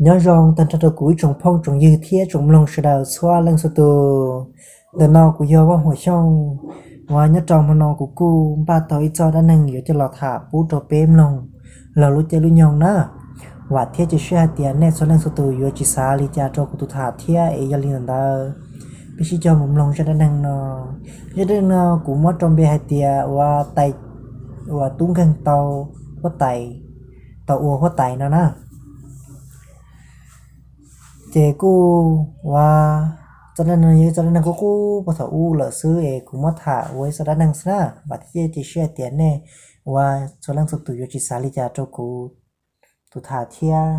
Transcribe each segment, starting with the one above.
Nyob zoo tag nrho rau kuv ib tsoom phooj tsoom ywg thiab tsoom mloog sawv daws txhua leej txhua tus. Ntawm no kuv yog Vaj Huam Xyooj, uas nyob rau hmo no kuv kuj npaj tau ib txoj dab neeg yuav coj los tham pub rau peb mloog laug lub caij lub nyoog na. Vam thiab cia siab hais tias nej txhua leej txhua tus yuav tsis xav li cas rau kuv tus tham thiab es yog li ntawd, peb sib cog mus mloog zaj dab neeg no. Zaj dab neeg no kuv muab rau npe hais tias uas tais, uas tub nkeeg tau huab tais, tau ua huab tais no na. Ces kuj ua, txoj dab neeg no yog ib txoj dab neeg qub qub puag thaum ub lawm xwb es kuv muab tham ua ib txoj dab neeg xwb na. Vam thiab cia siab hais tias nej uas txhua leej txhua tus yuav tsis xav li cas rau kuv tus tham thiab.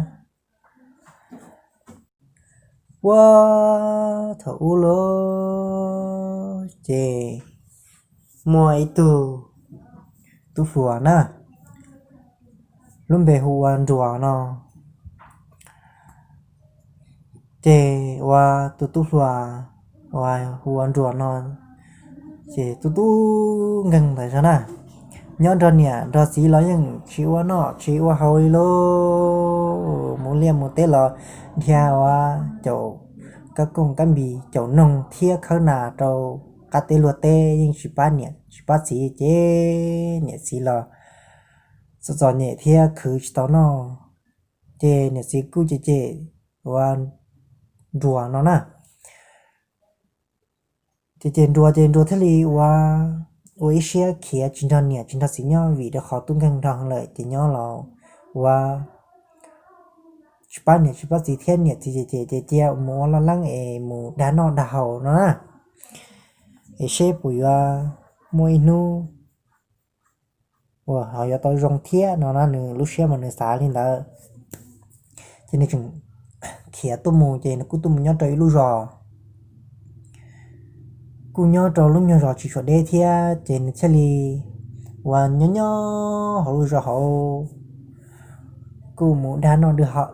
Puag thaum ub lawm ces muaj ib tug tub hluas na, lub npe hu ua Nruas no. Ces uas tus tub hluas uas hu ua Nruas no ces tub tub nkeeg ntawd zog na, nyob nrog niam nrog txiv los yeej tsis ua noj tsis ua haus li lauj. Mus liaj mus teb los dhia ua caum kab kooj kab npis, caum noog thiab khawb nas rau qab teb luag teb, yeej tsis pab niam tsis pab txiv ces niam txiv los txom txom nyem thiab khwv tsis tau noj. Ces niam txiv kuj cem cem ua Nruas no na. Ces ces Nruas ces Nruas thiaj li ua, ua ib siab khiav tsis nrog niam tsis nrog txiv nyob vim rau qhov tub nkeeg nrog lawm ces nyob los ua tsis pab niam tsis pab txiv thiab niam txiv ces ces ces cia mus ua loj leeb es mus dag noj dag haus no na. Es seb puas yuav muaj ib hnub uas ho yuav tau zoo thiab no na, nws lub siab mas nws xav li ntawd. Ces nws tseem khiav tuaj mus ces nws kuj tuaj mus nyob rau ib lub zos, kuj nyob rau lub nyuag zos tsis tshua deb thiab ces nws thiaj li uas nyob nyob hauv lub zos hauv kuj mus dag noj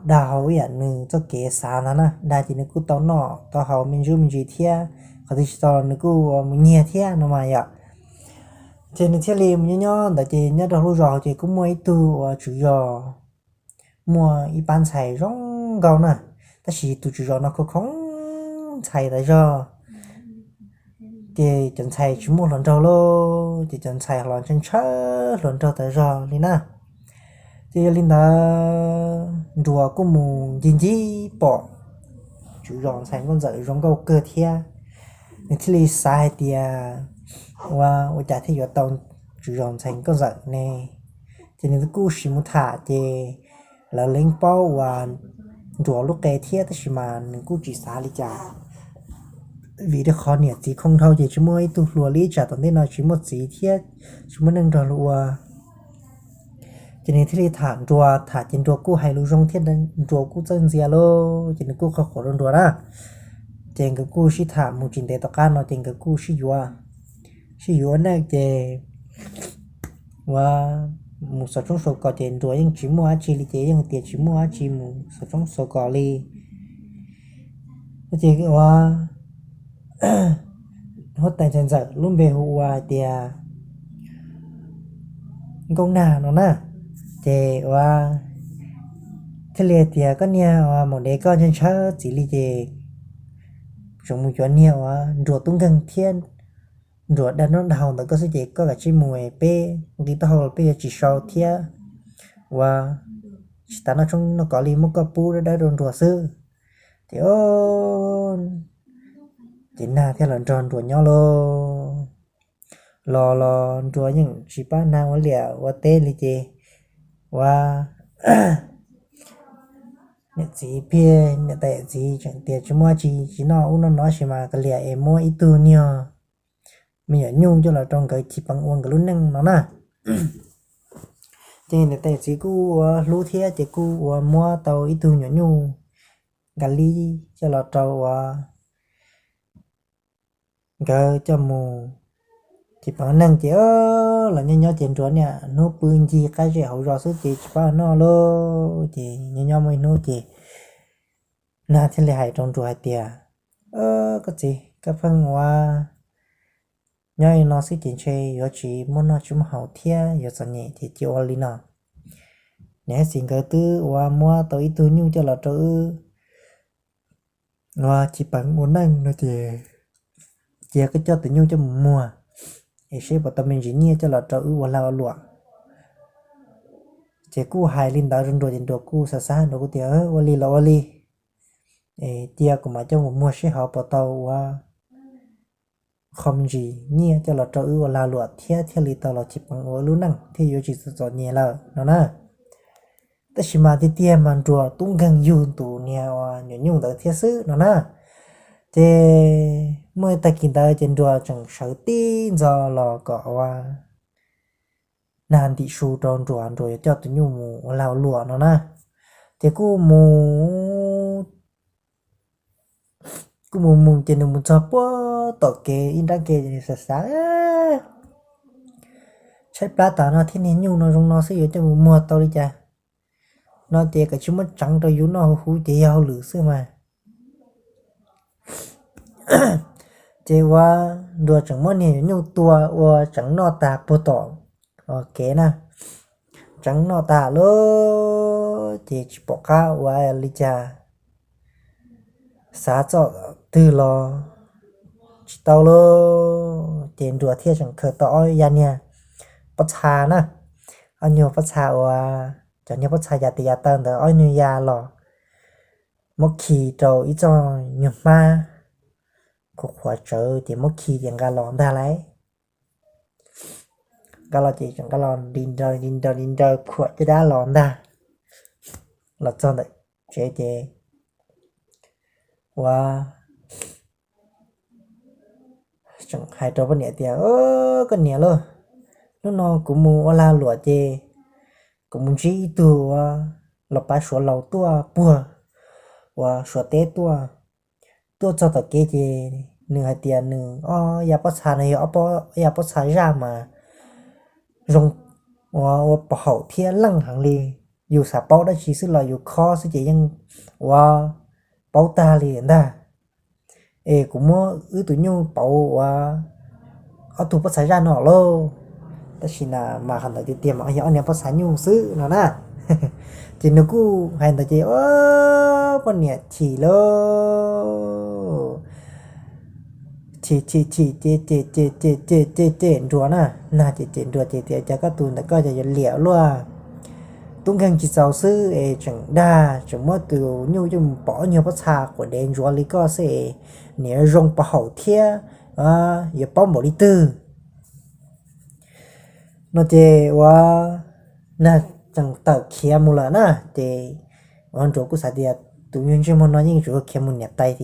dag haus ib yam nws txoj kev xav ntag na. Dag ces nws kuj tau noj tau haus me ntsis me ntsis thiab, qhov twg tsis tau los nws kuj mus nyiag thiab no mas yom. Ces nws thiaj li mus nyob nyob ntawd ces nyob rau lub zos ces kuj muaj ib tug uas tswv zos muaj ib pab ntxhais zoo nkauj na, tab sis tus tswv zos no khoo khoo ntxhais tas zog. Ces cov ntxhais tsis muaj hluas nraug lauj, ces cov ntxhais los ntshaw ntshaw hluas nraug tas zog li na. Ces yog li ntawd Nruas kuj mus ncig ncig pom tswv zos ntxhais nkauj ntxawm zoo nkauj kawg thiab, nws thiaj li xav hais tias ua, ua cas thiaj yuav tau tswv zos ntxhais nkauj ntxawm ne. Ces nws kuj sim mus tham ces lawv yeej paub uas Nruas lub qe thiab tab sis mas nws kuj tsis xav li cas, vim rau qhov niam txiv khoo dhau ces tsis muaj ib tug hluas li, ib tsam tom ntej no tsis muaj txiv thiab tsis muaj neeg nrog luag ua. Ces nws thiaj li tham Nruas, tham ces Nruas kuj hais lus zoo thiab Nruas kuj txawj ntxias lauj, ces nws kuj qhuas quas rau Nruas na. Ces nkawd kuj sib tham mus tsis ntev tom qab no ces nkawd kuj sib yuav, sib yuav ua neej ces ua mus xov tshoob xov kos ces Nruas yeej tsis muaj dab tsi li ces yeej tias tsis muaj dab tsi mus xov tshoob xov kos li. Ces ua huab tais ntxhais ntxawm lub npe hu ua hais tias Nkauj Nag no na. Ces ua thiaj li hais tias koj niag ua maum dev koj ntshaw ntshaw txiv li ces tseem mus cuav niag ua Nruas tub nkeeg thiab Nruas dag noj dag haus ntawd koj xwb ces koj kav tsij mus, peb nqi taub hau los peb yuav tsis sau thiab ua tsis tas noj tshoob noj kos li, muab koj pub dawb dawb rau Nruas xwb. Ces ces Nag thiaj los nrog Nruas nyob lauj. Los los Nruas yeej tsis pab Nag ua liam ua teb li ces ua niam txiv pheej niam tais txiv tseem tias tsis muaj dab tsi, tsis noj ub noj no sis mas kav liam es muab ib tug niag me nyuam nyuj coj los rau nkawd chiv peev ua nkawd lub neej no na. Ces niam tais txiv kuj ua hlub thiab ces kuj ua muab tau ib tug nyuam nyuj nkas li coj los rau ua nkawd coj mus chiv peev neej ces los nyob nyob ces Nruas niaj hnub pw ncig qab zej hauv zos xwb ces tsis pab noj lauj. Ces nyob nyob muaj ib hnub ces Nag thiaj li hais rau Nruas hais tias, koj txiv, koj pheej ua nyob li no xwb ces ntshe yuav tsis muaj noj tsis muaj haus thiab yuav txom nyem ces cia ua li no. niam thiab txiv nkawd twb ua muab tau ib tug nyuj coj los rau wb ua chiv peev ua neej no ces cia koj coj tus nyuj coj mus muag, es seb puas tau me ntsis nyiaj coj los rau wb ua lag ua luam. Ces kuj hais li ntawd rau Nruas ces Nruas kuj xav xav Nruas kuj tias, Ua li los ua li, cia kuv mam coj mus muag seb ho puas tau ua qho me ntsis nyiaj coj los rau wb ua lag luam thiab thiaj li tau los chiv peev ua wb lub neej thiaj yuav tsis txom txom nyem lawm no na. Tab sis mas tiag tiag mas Nruas tub nkeeg yug tus niag uas nyuam nyuj ntawd thiab xwb no na. Ces muaj tag kis ntawd ces Nruas tseem sawv tib ntxo los kom ua Nag ntim su rau Nruas, Nruas yuav coj tus nyuj mus ua lag ua luam no na. Ces kuj mus, kuj mus mus ces nws mus txog puag tom kev ib nrab kev, nws xav xav, Tshaib plab tas no thiab, niag nyuj no zoo no xwb yuav coj mus muag tau li cas? No ces kav tsij muab tseev rau yus noj huv huv ces yog hauj lwm xwb mas. Ces ua Nruas tseem muab niag nyuj tua ua tseev noj tas puag tom kev na. Tseev noj tas lawm ces tsis pom qab ua li cas, xav txoj twg los tsis tau lawm. Ces Nruas thiaj tseem khaws tau ob ya niag pob txha na, ob nyuag pob txha uas cov niag pob txha ya tes ya taw ntawd ob nyuag ya los muab khi rau ib txoj nyuag hmab qhuav qhuav tsawv ces muab khi ces nqa los ntag lauj. Nqa los ces nqa los nti nraws nti nraws nti nraws khuam caj dab los ntag. Los txog ntawm tsev ces ua tseem hais rau poj niam tias, Koj niam lauj, hnub no kuv mus ua lag luam ces kuv mus ntsib ib tug ua los pav Suav laus tuaj puag ua Suav teb tuaj. Tuaj txog tom kev ces nws hais tias nws ob ya pob txha no yog ob ya pob txha zaj mas zoo ua ua pov haum thiab leej heev li. Yus xav paub dab tsi xwb los yus khob xwb ces yeej ua paub tag li ntag. Es kuv muab wb tus nyuj pauv ua ob tug pob txha zaj no lauj. Tab sis na mas qhov ntawd tiag tiag mas yog ob niag pob txha nyuj xwb no na. Ces nws kuj hais ntawd ces poj niam chim lauj. Chim chim chim ces cem cem cem cem cem cem Nruas na. Nag ces cem Nruas ces tias, Cas koj tus ntawm koj cas yuav liam luaj, tub nkeeg tsis txaus xwb es tseem dag, tseem muab tus nyuj coj mus pauv ob nyuag pob txha quav dev ntsuav li koj xwb es niam yuav zoo pov haum thiab yuav paub npaum li twg? No ces ua Nag tseem tawm khiav mus lawm na. Ces ua Nruas kuj xav tias tus nyuag ntsej muag no yeej tsuas yog khiav mus niam tais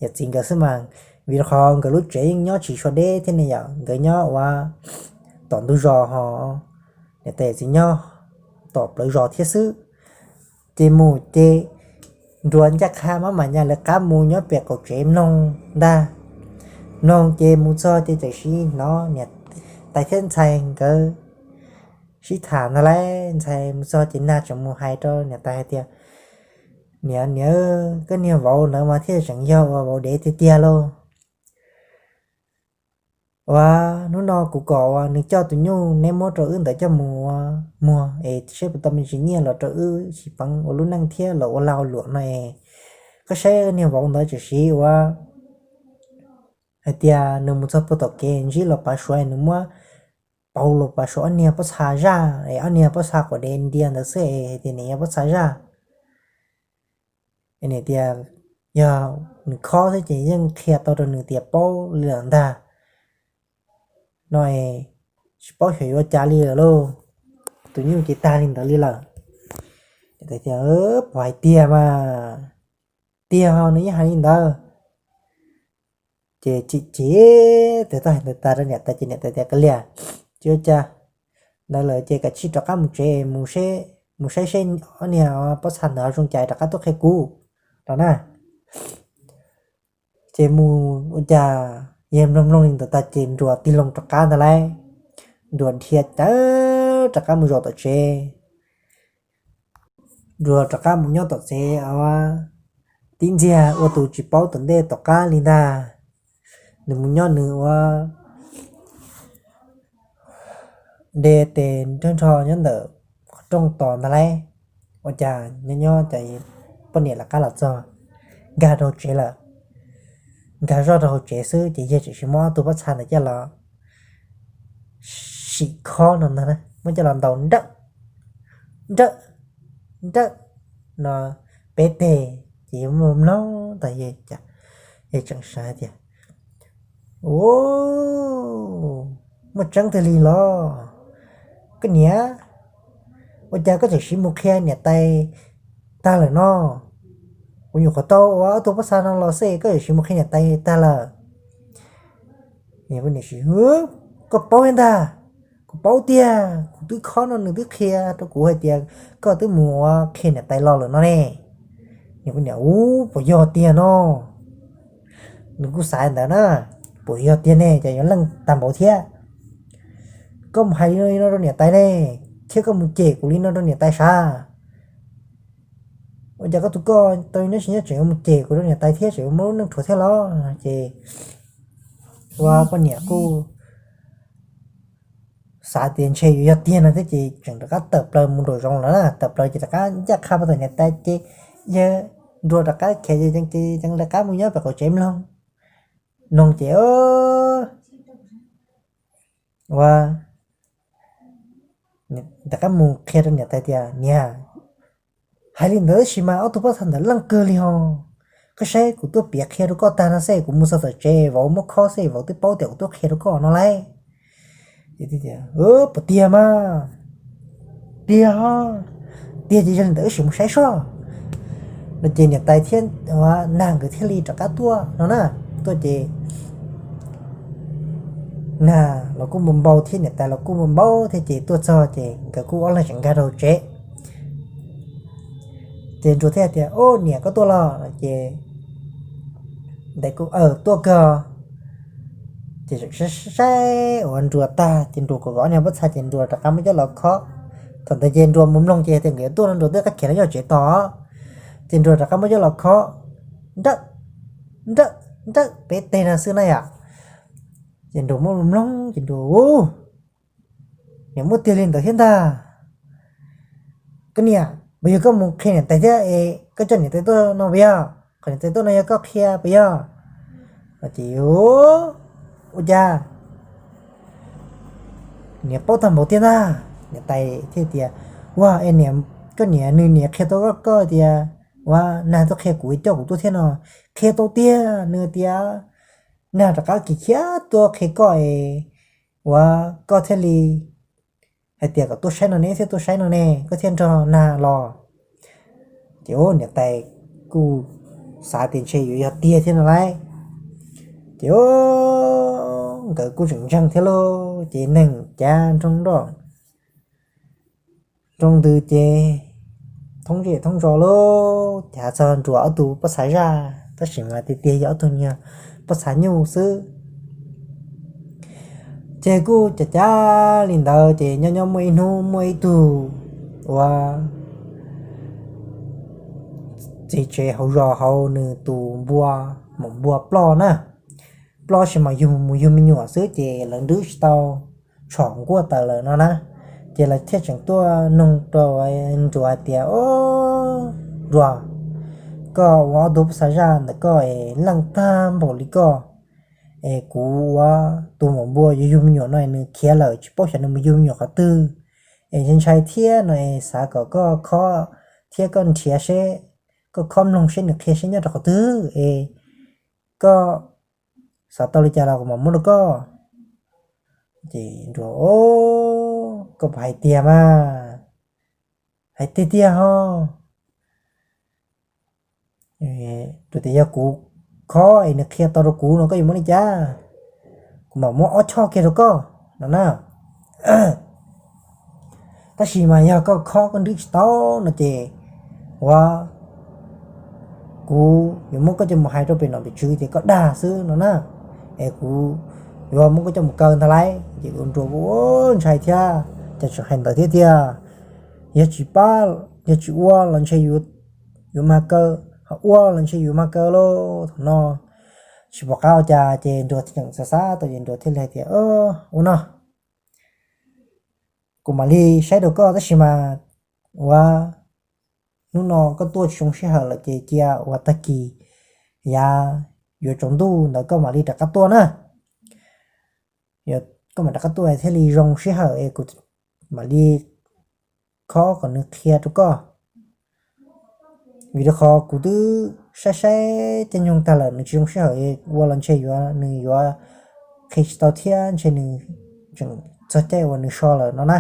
yawm txiv nkawd xwb mas, vim rau qhov nkawd lub tsev yeej nyob tsis sua deb thiab ne yom, nkawd nyob ua tom ntug zos ho niam tais yawm txiv nyob tom plawv zos thiab xwb. Ces mus ces Nruas ncaj qha maj mam nyas lawv qab mus nyob pem qaum tsev mloog ntag. Mloog ces mus txog ces txawm sim hnov niam tais thiab ntxhais nkawd sib tham ntag lauj. Ntxhais mus txog ces Nag tseem mus hais rau niam tais hais tias, Niam, niam, koj niag vauv ntawd mas thiaj tseem yog ua vauv dev tiag tiag lauj. Ua, hnub no kuv kom ua nws coj tus nyuj neb muab rau wb ntawd coj mus ua muag es seb puas tau me ntsis nyiaj los rau wb sim peev ua lub neej thiab los ua lag ua luam no es, koj saib niag vauv ntawd tseem sim ua hais tias nws mus txog puag tom kev ntsib los pav Suav es nws muab pauv los pav Suav ob niag pob txha zaj es ob niag pob txha quav dev ntia ntawd xwb es hais tias nws yog pob txha zaj. Es nws tias yog nws khob xwb ces yeej qhia tau rau nws tias paub li lawm ntag. No es tsis paub xyov yuav ua cas li lawm lauj. Tus nyuj ces tag li ntawd li lawm. Tias, Puas hais tiag mas? Tiag ho nws yeej hais li ntawd. Ces chim chim, tes tau hais ntawd tas rau niam tais ces niam tais tias, Kav liam, tsis ua cas. Ntawd lawm ces kav tsij rov qab mus tsev, mus saib seb ob niag pob txha ntawd zoo cas rov qab tuaj qhia kuv no na. Ces mus ua cas yawg mloog mloog li ntawd tag ces Nruas tig loo rov qab ntag lauj. Nruas dhia cawv rov qab mus zaum tom tsev. Nruas rov qab mus nyob tom tsev, tib ntxiag ua tus tsis paub tom ntej tom qab li ntag. Nws mus nyob nws ua de tes nrog nrho nyob ntawm qhov rooj tos ntag lauj. Ua cas nyob nyob ces poj niam lawv qab los txog, nkag rau hauv tsev lawm. Nkag zoj rau hauv tsev xwb ces yawg tseem sim muab ob tug pob txha ntawd coj los sim khob no ntag, muab coj los ntaus nrawm nrawm nrawm no peb teg. Ces yawg mloog mloog tas, yawg tseem xav tias, Ua, muaj tseeb tiag li los? Koj niam, ua cas koj tseem siv mus qhia niam tais tag lawm no? Kuv nyuam qhuav tau ua ob tug pob txha no los xwb koj tseem siv mus qhia niam tais tag lawm. Koj paub thiab ntag. Kuv paub tiag, kuv twb khob no nws twb qhia rau kuv hais tias koj twb mus ua qhia niam tais los lawm no ne. Nws kuj niam, Ub, puas yog tiag no? Nws kuj xav ntawd na, puas yog tiag ne, ces yuav leej tag npaum thiab. Koj mus hais li no li no rau niam tais ne, thiab koj mus cem kuv li no rau niam tais sav. Ua cas koj tus koj tau nyob tsis nyob tseem yuav mus cem kuv rau niam tais thiab tseem yuav muab lub neej rhuav thiab los? Ces ua poj niam kuj xav tias ntshe yuav yog tiag no thiab ces tseem rov qab tawm plaws mus nraum zoov lawm na. Tawm plaws ces rov qab ncaj qha pov tawm niam tais ces yawg Nruas rov qab khiav ceev ceev lawv qab mus nyob pem qaum tsev mloog. Mloog ces ua rov qab mus qhia rau niam tais tias, Niam, hais li ntawd tab sis mas ob tug pob txha ntawd leej kawg li ho. Koj saib kuv tuaj piav qhia rau koj tag no xwb, kuv mus txog tom tsev vauv muab khob xwb, vauv twb paub tias kuv tuaj qhia rau koj no lauj. Puas tiag mas? Tiag, tiag ces yog li ntawd wb sim mus saib soj. No ces niam tais thiab Nag nkawd thiaj li rov qab tuaj no na. Tuaj ces Nag los kuj npau npau thiab niam tais los kuj npau npau thiab ces tuaj txog ces nkawd kuj ob leeg tseem nkag rau tsev. Ces Nruas thiaj tias, Ub, niam, koj tuaj los? Ces ntawd kuj, Tuaj kawg. Ces saib saib ua Nruas tag ces Nruas kuj kov niag pob txha ces Nruas rov qab muab coj los khob. Thaum ntawd ces Nruas mus mloog ces tias nkawd yuav tuaj no Nruas twb qab khiav los nyob tsev tos. Ces Nruas rov qab muab coj los khob nrawm nrawm nrawm peb teg no xwb na yom. Ces Nruas muab mloog ces Nruas, Ub, niam, muaj tiag li ntawd thiab ntag. Koj niam, puas yog koj mus qhia niam tais thiab es koj coj niam tais tuaj no puas yog? Qhov niam tais tuaj no yog koj qhia puas yog? Ces ua cas niam paub tag npaum tiag ntag. Niam tais thiaj tias, Ua, es niam, koj niam, nws niam qhia tau koj, koj tias ua Nag tuaj qhia kuv coj kuv tuaj thiab no? Qhia tau tiag, nws tias Nag rov qab khiav khiav tuaj qhia koj es ua koj thiaj li hais tias kom tuaj saib no ne, thiaj tuaj saib no ne, koj thiaj nrog Nag los. Ces niam tais kuj xav tias ntshe yuav yog tiag thiab no lauj. Ces nkawd kuj tseem ntseeg thiab lauj, ces neeg cav nroo nroj nroo ntws ces thoob zej thoob zos lauj, cav txog Nruas ob tug pob txha zaj, tab sis mas tiag tiag yog ob tug niag pob txha nyuj xwb. Ces kuj cav cav li ntawd ces nyob nyob muaj ib hnub muaj ib tug ua txiv tsev hauv zos hauv nws tus npua, maum npua ploj na. Ploj sis mas yug mus yug me nyuam xwb ces lawv nrwb tsis tau, tshom nkuaj taws lawm no na. Ces lawv thiaj tseem tuaj nug rau Nruas hais tias, Au, Nruas, koj ua ob tug pob txha zaj ntawm koj es leej tag npaum li koj, es kuv ua tus maum npua yug yug me nyuam no es nws khiav lawm tsis paub xyov nws mus yug me nyuam qhov twg, es ntshai ntshai thiab no es xav kom koj khob thiab koj nrhiav seb, koj khob mloog seb nws qhia seb nyob rau qhov twg es koj xav tau li cas los kuv mam muab rau koj. Ces Nruas, Au, koj puas hais tiag mas? Hais tiag tiag ho. Rau tias yog kuv khob es nws qhia tau rau kuv no koj yuav muab li cas? Kuv mam muab ob choj kiag rau koj no na. Tab sis mas yog koj khob koj nrwb tsis tau no ces ua kuv yuav muab koj coj mus hais rau pem nom pem tswv ces koj dag xwb no na. Es kuv yuav muab koj coj mus kaw ntag lauj. Ces ua Nruas kuj ntshai thiab, cas tseem hais ntawd thiab tiag. Yog tsis pab, yog tsis ua los ntshe yuav mag kaw, ho ua los ntshe yuav mag kaw lauj. Thaum no tsis pom qab ua cas ces Nruas tseem xav xav tau ces Nruas thiaj li hais tias, Ua no, kuv mam li saib rau koj tab sis mas ua Hnub no koj tuaj tsis zoo sij hawm lawm ces cia ua tag kis yav yuav tsaus ntuj ntawd koj mam li rov qab tuaj na. Koj mam rov qab tuaj thiaj li zoo sij hawm es kuv mam li khob kom nws qhia rau koj. Vim rau qhov kuv twb saib saib caij nyoog tag lawm, nws tsis zoo sij hawm ua los ntshe yuav nws yuav qhia tsis tau thiab ntshe nws tseem txog caij uas nws so lawm no na.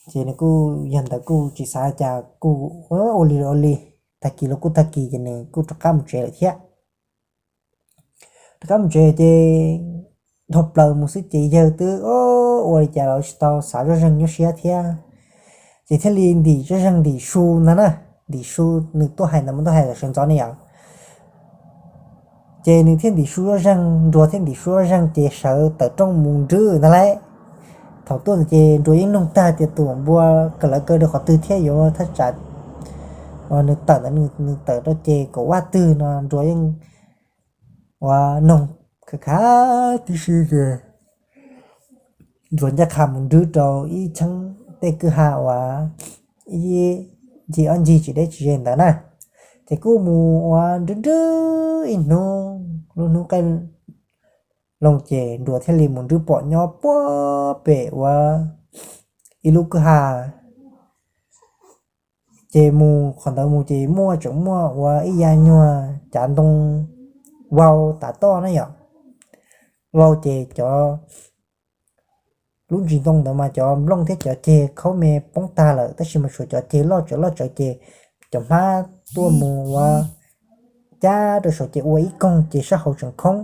Ces nws kuj yog ntawd kuj tsis xav cas, kuj ua li ua li, tag kis los kuj tag kis ces nws kuj rov qab mus tsev lawm thiab. Rov qab mus tsev ces dhau plaws mus xwb ces yawg twb ua li cas los tsis tau xav zoj zeeg nyuaj siab thiab. Ces thiaj li ntim zoj zeeg ntim su ntag na, ntim su, nws tuaj hais ntawd mas tuaj hais sawv ntxov ne yom. Ces nws thiaj ntim su zoj zeeg, Nruas thiaj ntim su zoj zeeg ces sawv tawm rooj mus nrwb ntag lauj. Thaum tuaj ntawd ces Nruas yeej nug tag tias tus maum npua kaw lawv kaw rau qhov twg thiab yuav thaj tsam uas nws tawm ntawd nws tawm rau ces kaum vaj twg no Nruas yeej ua noog khav khav tib si ces Nruas ncaj qha mus nrwb rau ib cheeb tej kwj ha uas ib ncig ob ncig tsis deb tsis ze ntawd na. Ces kuj mus ua nrwb nrwb ib hnub, lub hnub qaij loo ces Nruas thiaj li mus nrwb pom nyob puag pem ua ib lub kwj ha. Ces mus qhov ntawd mus ces muaj, tseem muaj ua ib yav nyuag cav ntoo vau tav toj na yom. Vau ces cov, lub ntsis ntoo ntawd mas cov nplooj thiab cov ceg khaub me poob tag lawm, tab sis mas tshuav cov ceg loj tsawv loj tsawv ces cov hmab tuaj mus ua cab rau saum ces ua ib koog ces sab hauv tseem khoob.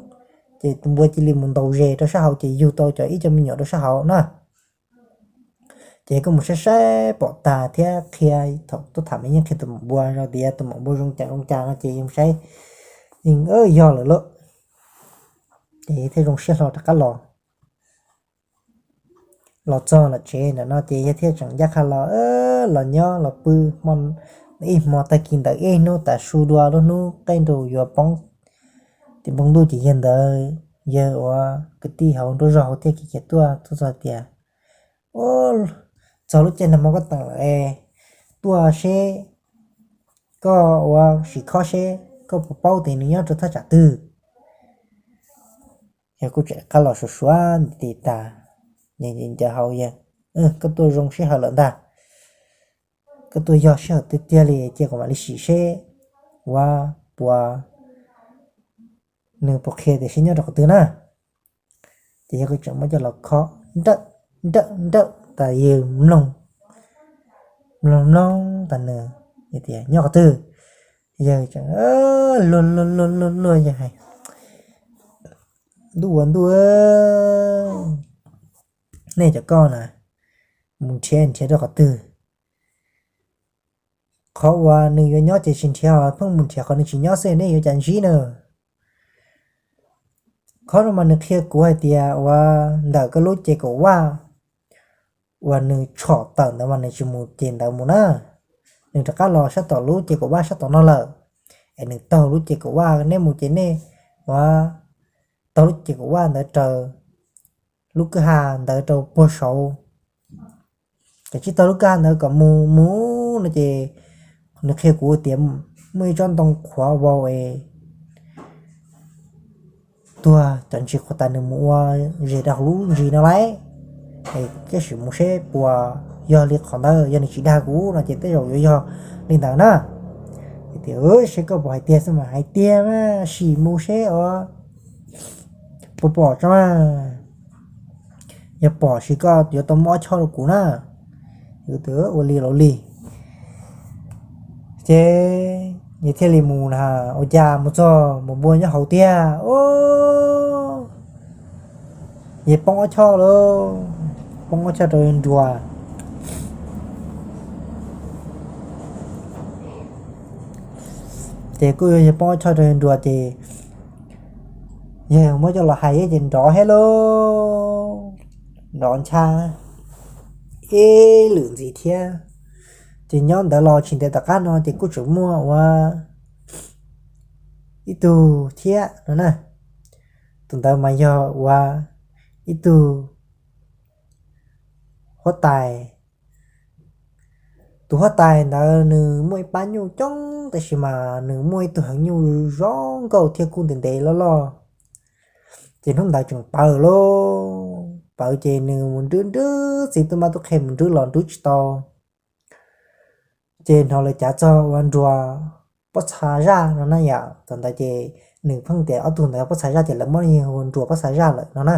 Ces tus npua cia li mus ntaus zes rau sab hauv ces yug tau cov ib co me nyuam rau sab hauv na. Ces kuj mus saib saib pom tag thiab qhia, thaum tuaj tham mas yeej qhia tus maum npua zoo tias tus maum npua zoo cas zoo cas no ces yog saib, yeej yog lawm lauj. Ces thiaj zoo siab hlo rov qab los. Los txog lawm tsev ntawm no ces yawg thiaj tseem ncaj qha los, los nyob los pw ib hmo tag kis ntawd ib hnub tav su dua lub hnub qaij nrug yuav poob, ces npoo ntuj ces yawg ntawd, yawg ua kwv tij hauv nruab zos hauv thiaj khiav tuaj, tuaj txog tias, txog lub caij nag hmo koj teem lawm, tuaj seb, koj ua sim khob seb koj puas paub tias nws nyob rau thaj tsam twg. Yawg kuj tseem qab los suav suav nti tas, ncaws hau yawg, koj tuaj zoo sij hawm lawm ntag, koj tuaj yog sij hawm tiag tiag li, cia kuv mam li sim seb ua puas, nws puas qhia tias seb nyob rau qhov twg na. Ces yawg kuj tseem muab coj los khob nrawm nrawm nrawm tas yawg mloog, mloog mloog tas nws tias nyob qhov twg. Yawg tseem luag luag luag luag luag yawg hais, ntuj ua ntuj, nej cov koj na, mus nrhiav nrhiav rau qhov twg? Qhov uas nws yuav nyob ces tsis nrhiav, pheej mus nrhiav qhov nws tsis nyob xwb, nej yuav cas ntsib na? Qhov no mas nws qhia kuv hais tias uas ntawm koj lub ces kaum vaj uas nws tshom tawm ntawd mas nws tsis mus ces ntawd mus na. Nws rov qab los sab tom lub ces kaum vaj sab tom no lawm, es nws taug lub ces kaum vaj, nej mus ces nej uas taug lub ces kaum vaj ntawd raws lub kwj ha ntawd rau puag saud. Ces tsis taug lub kwj ha ntawd kom mus mus no ces nws qhia kuv tias muaj ib tsob ntoo qhuav vau es tuag cov ntsis qhuav tas nws mus ua zes rau hauv lub ntsis no lauj. Tab sis mus seb puas yog li qhov ntawd, yog nws tsis dag kuv no ces tej zaum yuav yog li ntawd na. Tias seb koj puas hais tiag xwb mas, hais tiag mas sim mus seb os, puas pom tso mas. Yog pom ces koj yuav tau muab ob choj rau kuv na. Ua li los li. Ces yawg thiaj li mus na, ua cas mus txog maum npua nyob hauv tiag. Yawg poob ob choj lauj, poob ob choj rau yawg nruas. Ces kuj yog yawg poob ob choj rau yawg nruas ces yawg muab coj los hais ces nrov thiab lauj, nrov ncha ib lwm ntxiv thiab. Ces nyob ntawd los tsis ntev tom qab no ces kuj tseem muaj ua ib tug thiab no na. Tus ntawd mas yog ua ib tug huab tais, Tus huab tais ntawd nws muaj ib pab nyuj coob tab sis mas nws muaj ib tug heev nyuj zoo nkauj thiab kub ntev ntev loj loj. Ces hnub ntawd tseem pawv lawm, pawv ces nws mus nrwb nrwb txiv tub mab tub qhe mus nrwb los nrwb tsis tau. Ces hnov lawv cav txog ua nruas pob txha zaj no na yom. Thaum ntawd ces nws pheej tias ob tug ntawd pob txha zaj ces lawv muab hu ua nruas pob txha zaj lawm no na.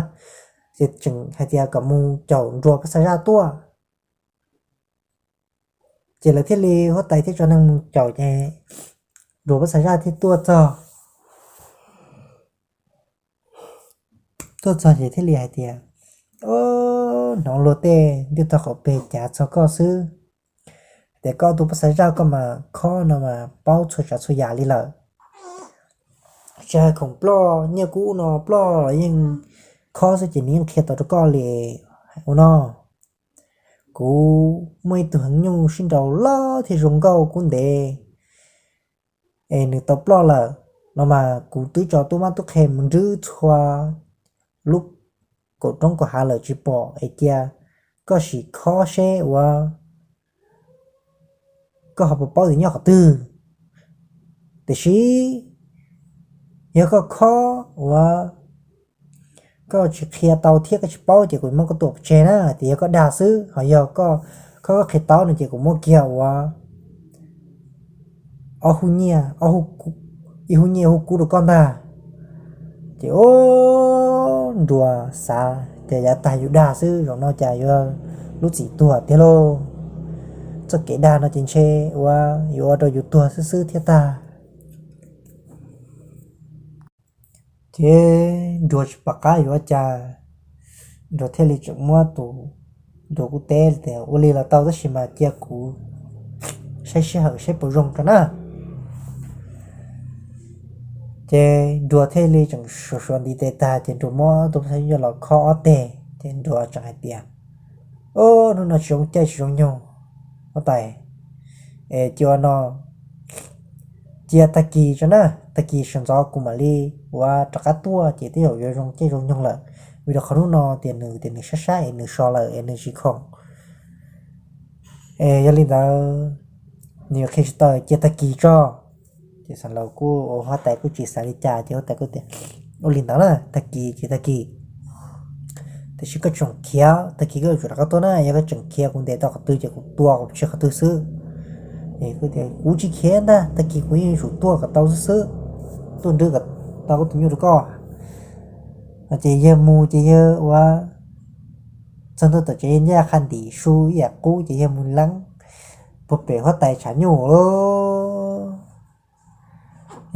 Ces tseem hais tias kom mus caum nruas pob txha zaj tuaj. Ces lawv thiaj li, huab tais thiaj tso neeg mus caum ces nruas pob txha zaj thiaj tuaj txog. Tuaj txog ces thiaj li hais tias, Hnov luag tej ntiaj teb qhov peg cav txog koj xwb, tias koj tus pob txha zaj koj mas khob no mas paub txhua tsav txhua yam li lawm. Tsis hais khoom ploj nyiaj kub no ploj los yeej khob xwb ces nws yeej qhia tau rau koj li. Ua no, kuv muaj ib tug heev nyuj sib nraus loj thiab zoo nkauj kub ntev es nws tau ploj lawm no mas kuv twb tso tub mab tub qhe mus nrwb txhua lub kaum roob kaum hav lawm tsis pom es cia koj sim khob seb ua koj ho puas paub tias nyob qhov twg. Tiam sis yog koj khob ua koj tsis qhia tau thiab koj tsis paub ces kuv muab koj tua pov tseg na. Tias yog koj dag xwb, ho yog koj khob koj qhia tau no ces kuv muab kiag ua ob hub nyiaj, ib hub nyiaj hub kub rau koj ntag. Ces ub, nruas xav tias yav tag yus dag xwb, zaum no cas yuav lub txim tuag tiag lauj. Txoj kev dag no ces ntshe ua yuav ua rau yus tuag xwb xwb thiab tag. Ces nruas tsis pom qab yuav ua cas, nruas thiaj li tseem muab tus, nruas kuj teb tias ua li los tau tab sis mas cia kuv saib sij hawm saib puas zoo tso na. Ces nruas thiaj li tseem suav suav ntiv tes tag ces nruas muab tus pob txha zaj los khob ob teg ces nruas tseem hais tias, Ub, hnub no tsis zoo caij tsis zoo nyoog, huab tais, es cia no, cia tag kis tso na, tag kis sawv ntxov kuv mam li ua rov qab tuaj ces tej zaum yuav zoo caij zoo nyoog lawm. Vim rau qhov hnub no tias nws tias nws sab sab es nws so lawm es nws tsis khoom. Es yog li ntawd nws yuav qhia tsis tau, cia tag kis tso. Ces xeev laus kuj, huab tais kuj tsis xav li cas ces huab tais kuj tias, Ua li ntawd na, tag kis ces tag kis, tiam sis koj tseem khiav, tag kis koj yuav tsum rov qab tuaj na, yog koj tseem khiav kuv ntes tau qhov twg ces kuv tua kuv tseg qhov twg xwb. Kuv tsis khiav ntag, tag kis kuv yeej yuav tsum tuaj kom tau xwb xwb, tuaj nrwb kom tau koj tus nyuj rau koj. Ces yawg mus ces yawg ua txog ntua tom tsev, yawg ncaj qha ntim su ib yam qub ces yawg mus leeb puag pem huab tais tshav nyuj.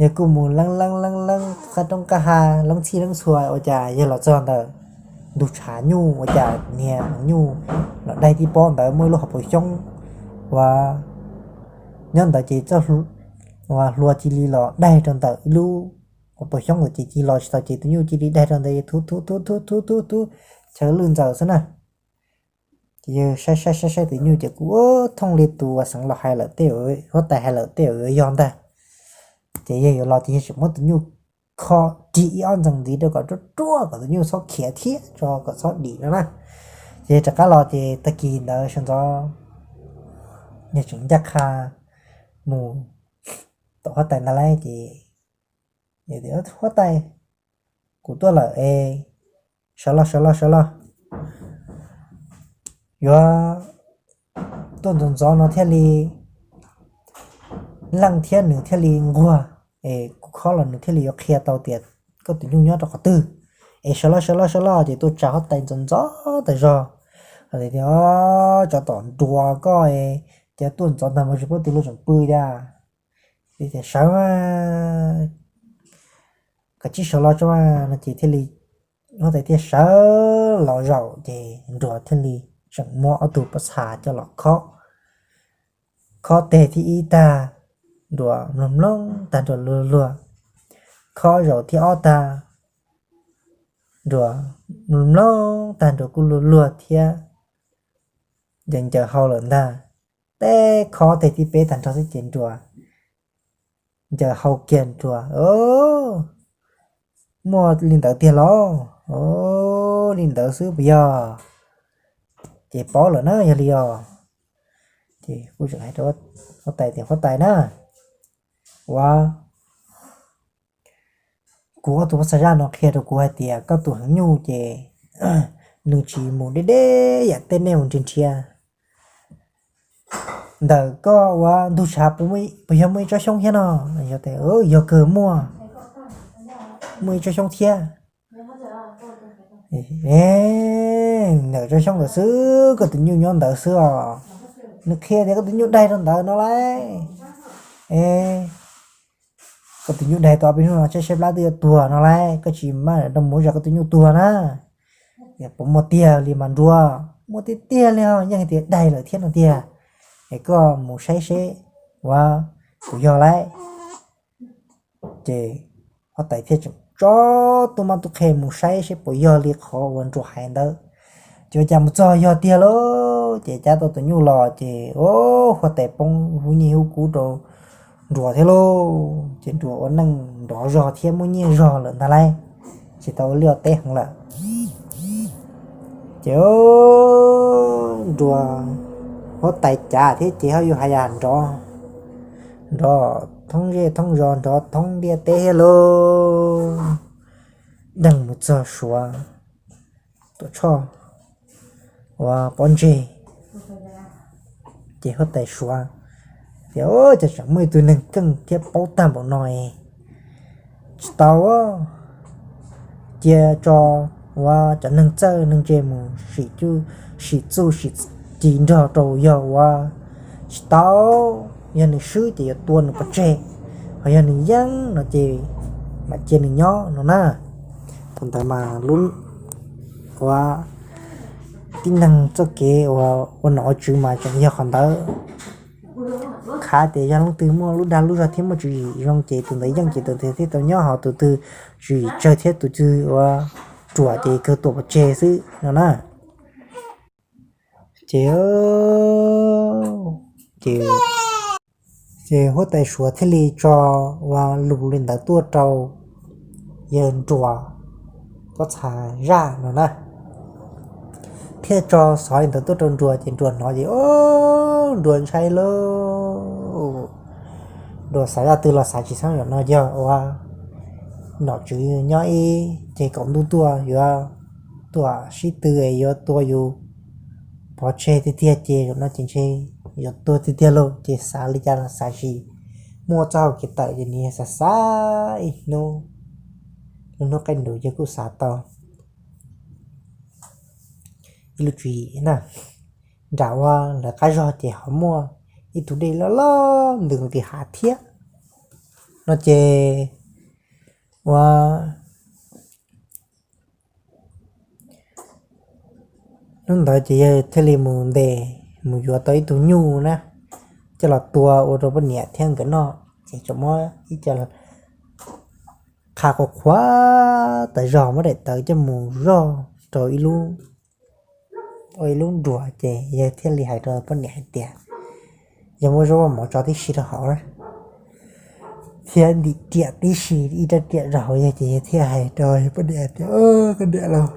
Yawg kuj mus leeb leeb leeb leeb qab roob qab hav, leeb txhij leeb txhua ua cas yawg los txog ntawm ntug tshav nyuj ua cas niag nyuj los daig tib pob ntawd muaj ib lub hauv paus xyoob uas nyob ntawd ces txoj hlua cia li los daig rau ntawm ib lub hauv paus xyoob ntawd ces cia li los tsis tau ces tus nyuj cia li daig rau ntawd, thuv thuv thuv thuv thuv thuv chaw lwj ntxaws xwb na. Ces yawg saib saib saib saib tus nyuj ces kuj thooj li tus uas xeev laus hais lawm tej, huab tais hais lawm tej uas yuav yog ntag. Ces yawg yuav los ces yawg tseem muab tus nyuj kho rig ib ob ntxees ntxiv rau kom ruaj ruaj kom tus nyuj txhob khiav thiab tso kom txhob dim no na. Ces yawg rov qab los ces tag kis ntawd sawv ntxov yawg tseem ncaj qha mus tom huab tais ntag lauj. Ces huab tais, kuv tuaj lawm es, sawv los sawv los sawv los, yuav tuaj ntxov ntxov no thiaj li leej thiab nws thiaj li nquag, es kuv khob los nws thiaj li yuav qhia tau tias koj tus nyuj nyob rau qhov twg. Es sawv los sawv los sawv los ces tuaj tsa huab tais ntxov ntxov tas zog. Tias, Tsov tom nruas koj, ces tuaj ntxov ntag mas tsis paub tus luag tseem pw cas. Tias, Sawv, koj cia li sawv los tso mas, no ces thiaj li, huab tais thiaj sawv los zaum ces nruas thiaj li tseem muab ob tug pob txha coj los khob, khob teg thib ib tag, nruas mloog mloog tag nruas luag luag, khob zaum thib ob tag, nruas mloog mloog tag nruas kuj luag luag thiab, ncaws ncaws hau lawm ntag. Teb khob teg thib peb tag nrho xwb ces nruas ncaws hau kiag nruas, Muaj li ntawd tiag los? Li ntawd xwb puas yog? Ces paub lawm na yog li os. Kuj tseem hais rau huab tais tias, huab tais na, ua kuv ob tug poj xav zaj no qhia rau kuv hais tias koj tus heev nyuj ces nws tsis mus deb deb yam tej nej mus nrhiav nrhiav ntawm koj ua ntug tshav puas yog muaj ib tsob xyoob thiab no? Yog tias, yog kawg, muaj, muaj ib tsob xyoob thiab. Ntawm tsob xyoob ntawd xwb, koj tus nyuj nyob ntawd xwb os. Nws qhia tias koj tus nyuj daig rau ntawd no lauj. Koj tus nyuj daig tau ob peb hnub no saib saib plab twb yuav tuag no lauj, koj tsis maj mam rau mus zam koj tus nyuj tuag na. Puas muaj tiag li mas nruas? Muaj tiag tiag li os, yeej hais tias daig lawm thiab no tiag. Es koj mus saib seb ua puas yog lauj. Ces huab tais thiaj tseem tso tub mab tub qhe mus saib seb puas yog li qhov uas nruas hais ntawd. Ces ua cas mus txog yog tiag lauj, ces cab tau tus nyuj los ces huab tais poob hub nyiaj hub kub rau nruas thiab lauj. Ces nruas ua neej nrov zog thiab muaj nyiaj zog lawm ntag lauj, tsis tau ua liaj teb heev lawm. Ces nruas huab tais cav thiab ces ho yuav hais yam nrov, nrov thoob zej thoob zos, nrov thoob ntiaj teb thiab lauj. Deeg mus txog Suav Tuam Tshoj ua pob ntseg. Ces huab tais Suav tias, cas tseem muaj ib tug neeg keej thiab paub tag npaum no es tsis tau, cia tso ua cov neeg txawj neeg ntse mus sim txuj sim ci nrog rau, yog ua tsis tau, yog nws swb ces yuav tua nws pov tseg, ho yog nws yeej no ces mam cia nws nyob no na. Thaum ntawd mas lub ua tib neeg txoj kev ua nom ua tswv mas tseem yog qhov ntawd. Khav tias yog leej twg muaj lub dag lub zog thiab muaj tswv yim zoo ces tus ntawd yeej ces tus ntawd thiaj tau nyob, ho tus twg tswv yim tsawg thiab tus twg ua ruam ces kawg tua pov tseg xwb no na. Ces, ces, ces huab tais Suav thiaj li tso ua lus li ntawd tuaj rau yawg nruas pob txha zaj no na. Thiaj tso xov li ntawd tuaj rau nruas ces nruas hnov ces o, nruas ntshai lauj. Nruas xav zaj twg los xav tsis xeeb, zaum no yog ua nom tswv nyob ib ces kaum ntuj tuaj yuav tuaj sib tw es yuav tua yus pov tseg tiag tiag ces zaum no ces ntshe yuav tuag tiag tiag lauj. Ces xav li cas los xav tsis muaj txoj hau kev tawm ces nws xav xav ib hnub, lub hnub qaij nrus ces kuj xav tau ib lub tswv yim na. Nram ua lawv qab zog ces ho muaj ib tug dej loj loj ntws nqis hav thiab no ces ua hnub ntawd ces yawg thiaj li mus ntes, mus yuav tau ib tug nyuj na, coj los tua ua rau poj niam thiab nkawd noj. Ces tseem muab ib co qha qhuav qhuav tas zog muab daim tawv coj mus zoj rau ib lub nruas ces yawg thiaj li hais rau poj niam hais tias, yog muab zaub mov tso tib si rau hauv thiab ntim riam tib si, ib rab riam rau hauv yawg ces yawg thiaj hais rau poj niam tias, koj niam lauj,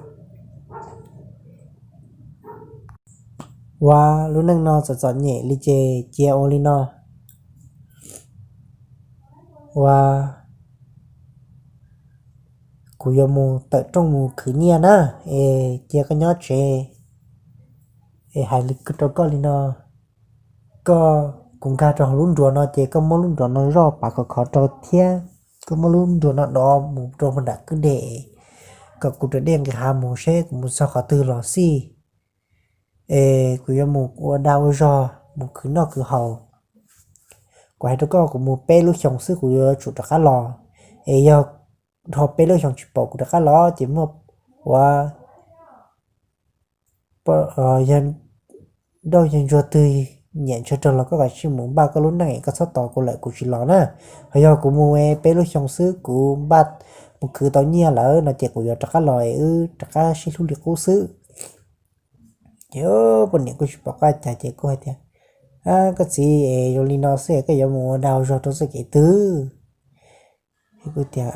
ua lub neej no txom txom nyem li ces cia ua li no, ua kuv yuav mus tawm rooj mus khwv nyiaj na, es cia koj nyob tsev. Es hais rau koj li no, koj, kuv nkag rau hauv lub nruas no ces koj muab lub nruas no zoj pav khov khov rau thiab koj muab lub nruas no dov mus rau puag nram kwj deg, kom kuv raws dej nqis hav mus seb kuv mus txog qhov twg los xij. Es kuv yuav mus ua dag ua zog mus khwv noj khwv haus. Kuv hais rau koj, kuv mus peb lub xyoos xwb kuv yuav tsum rov qab los. Es yog dhau peb lub xyoos tsis pom kuv rov qab los ces muaj ua yawg nrauj yawg ntsuag twg nyiam ntshaw rog los koj kav tsij mus npaj koj lub neej, koj txhob tos kuv lawm kuv tsis los na. Ho yog kuv mus peb lub xyoo xwb kuv npaj mus khwv tau nyiaj lawm no ces kuv yuav rov qab los es wb rov qab sib hlub li qub xwb. Ces poj niam kuj tsis pom qab cas ces kuj hais tias, koj txiv, es zoo li no xwb es koj yuav mus ua dag ua zog rau txoj kev twg? Kuv tias,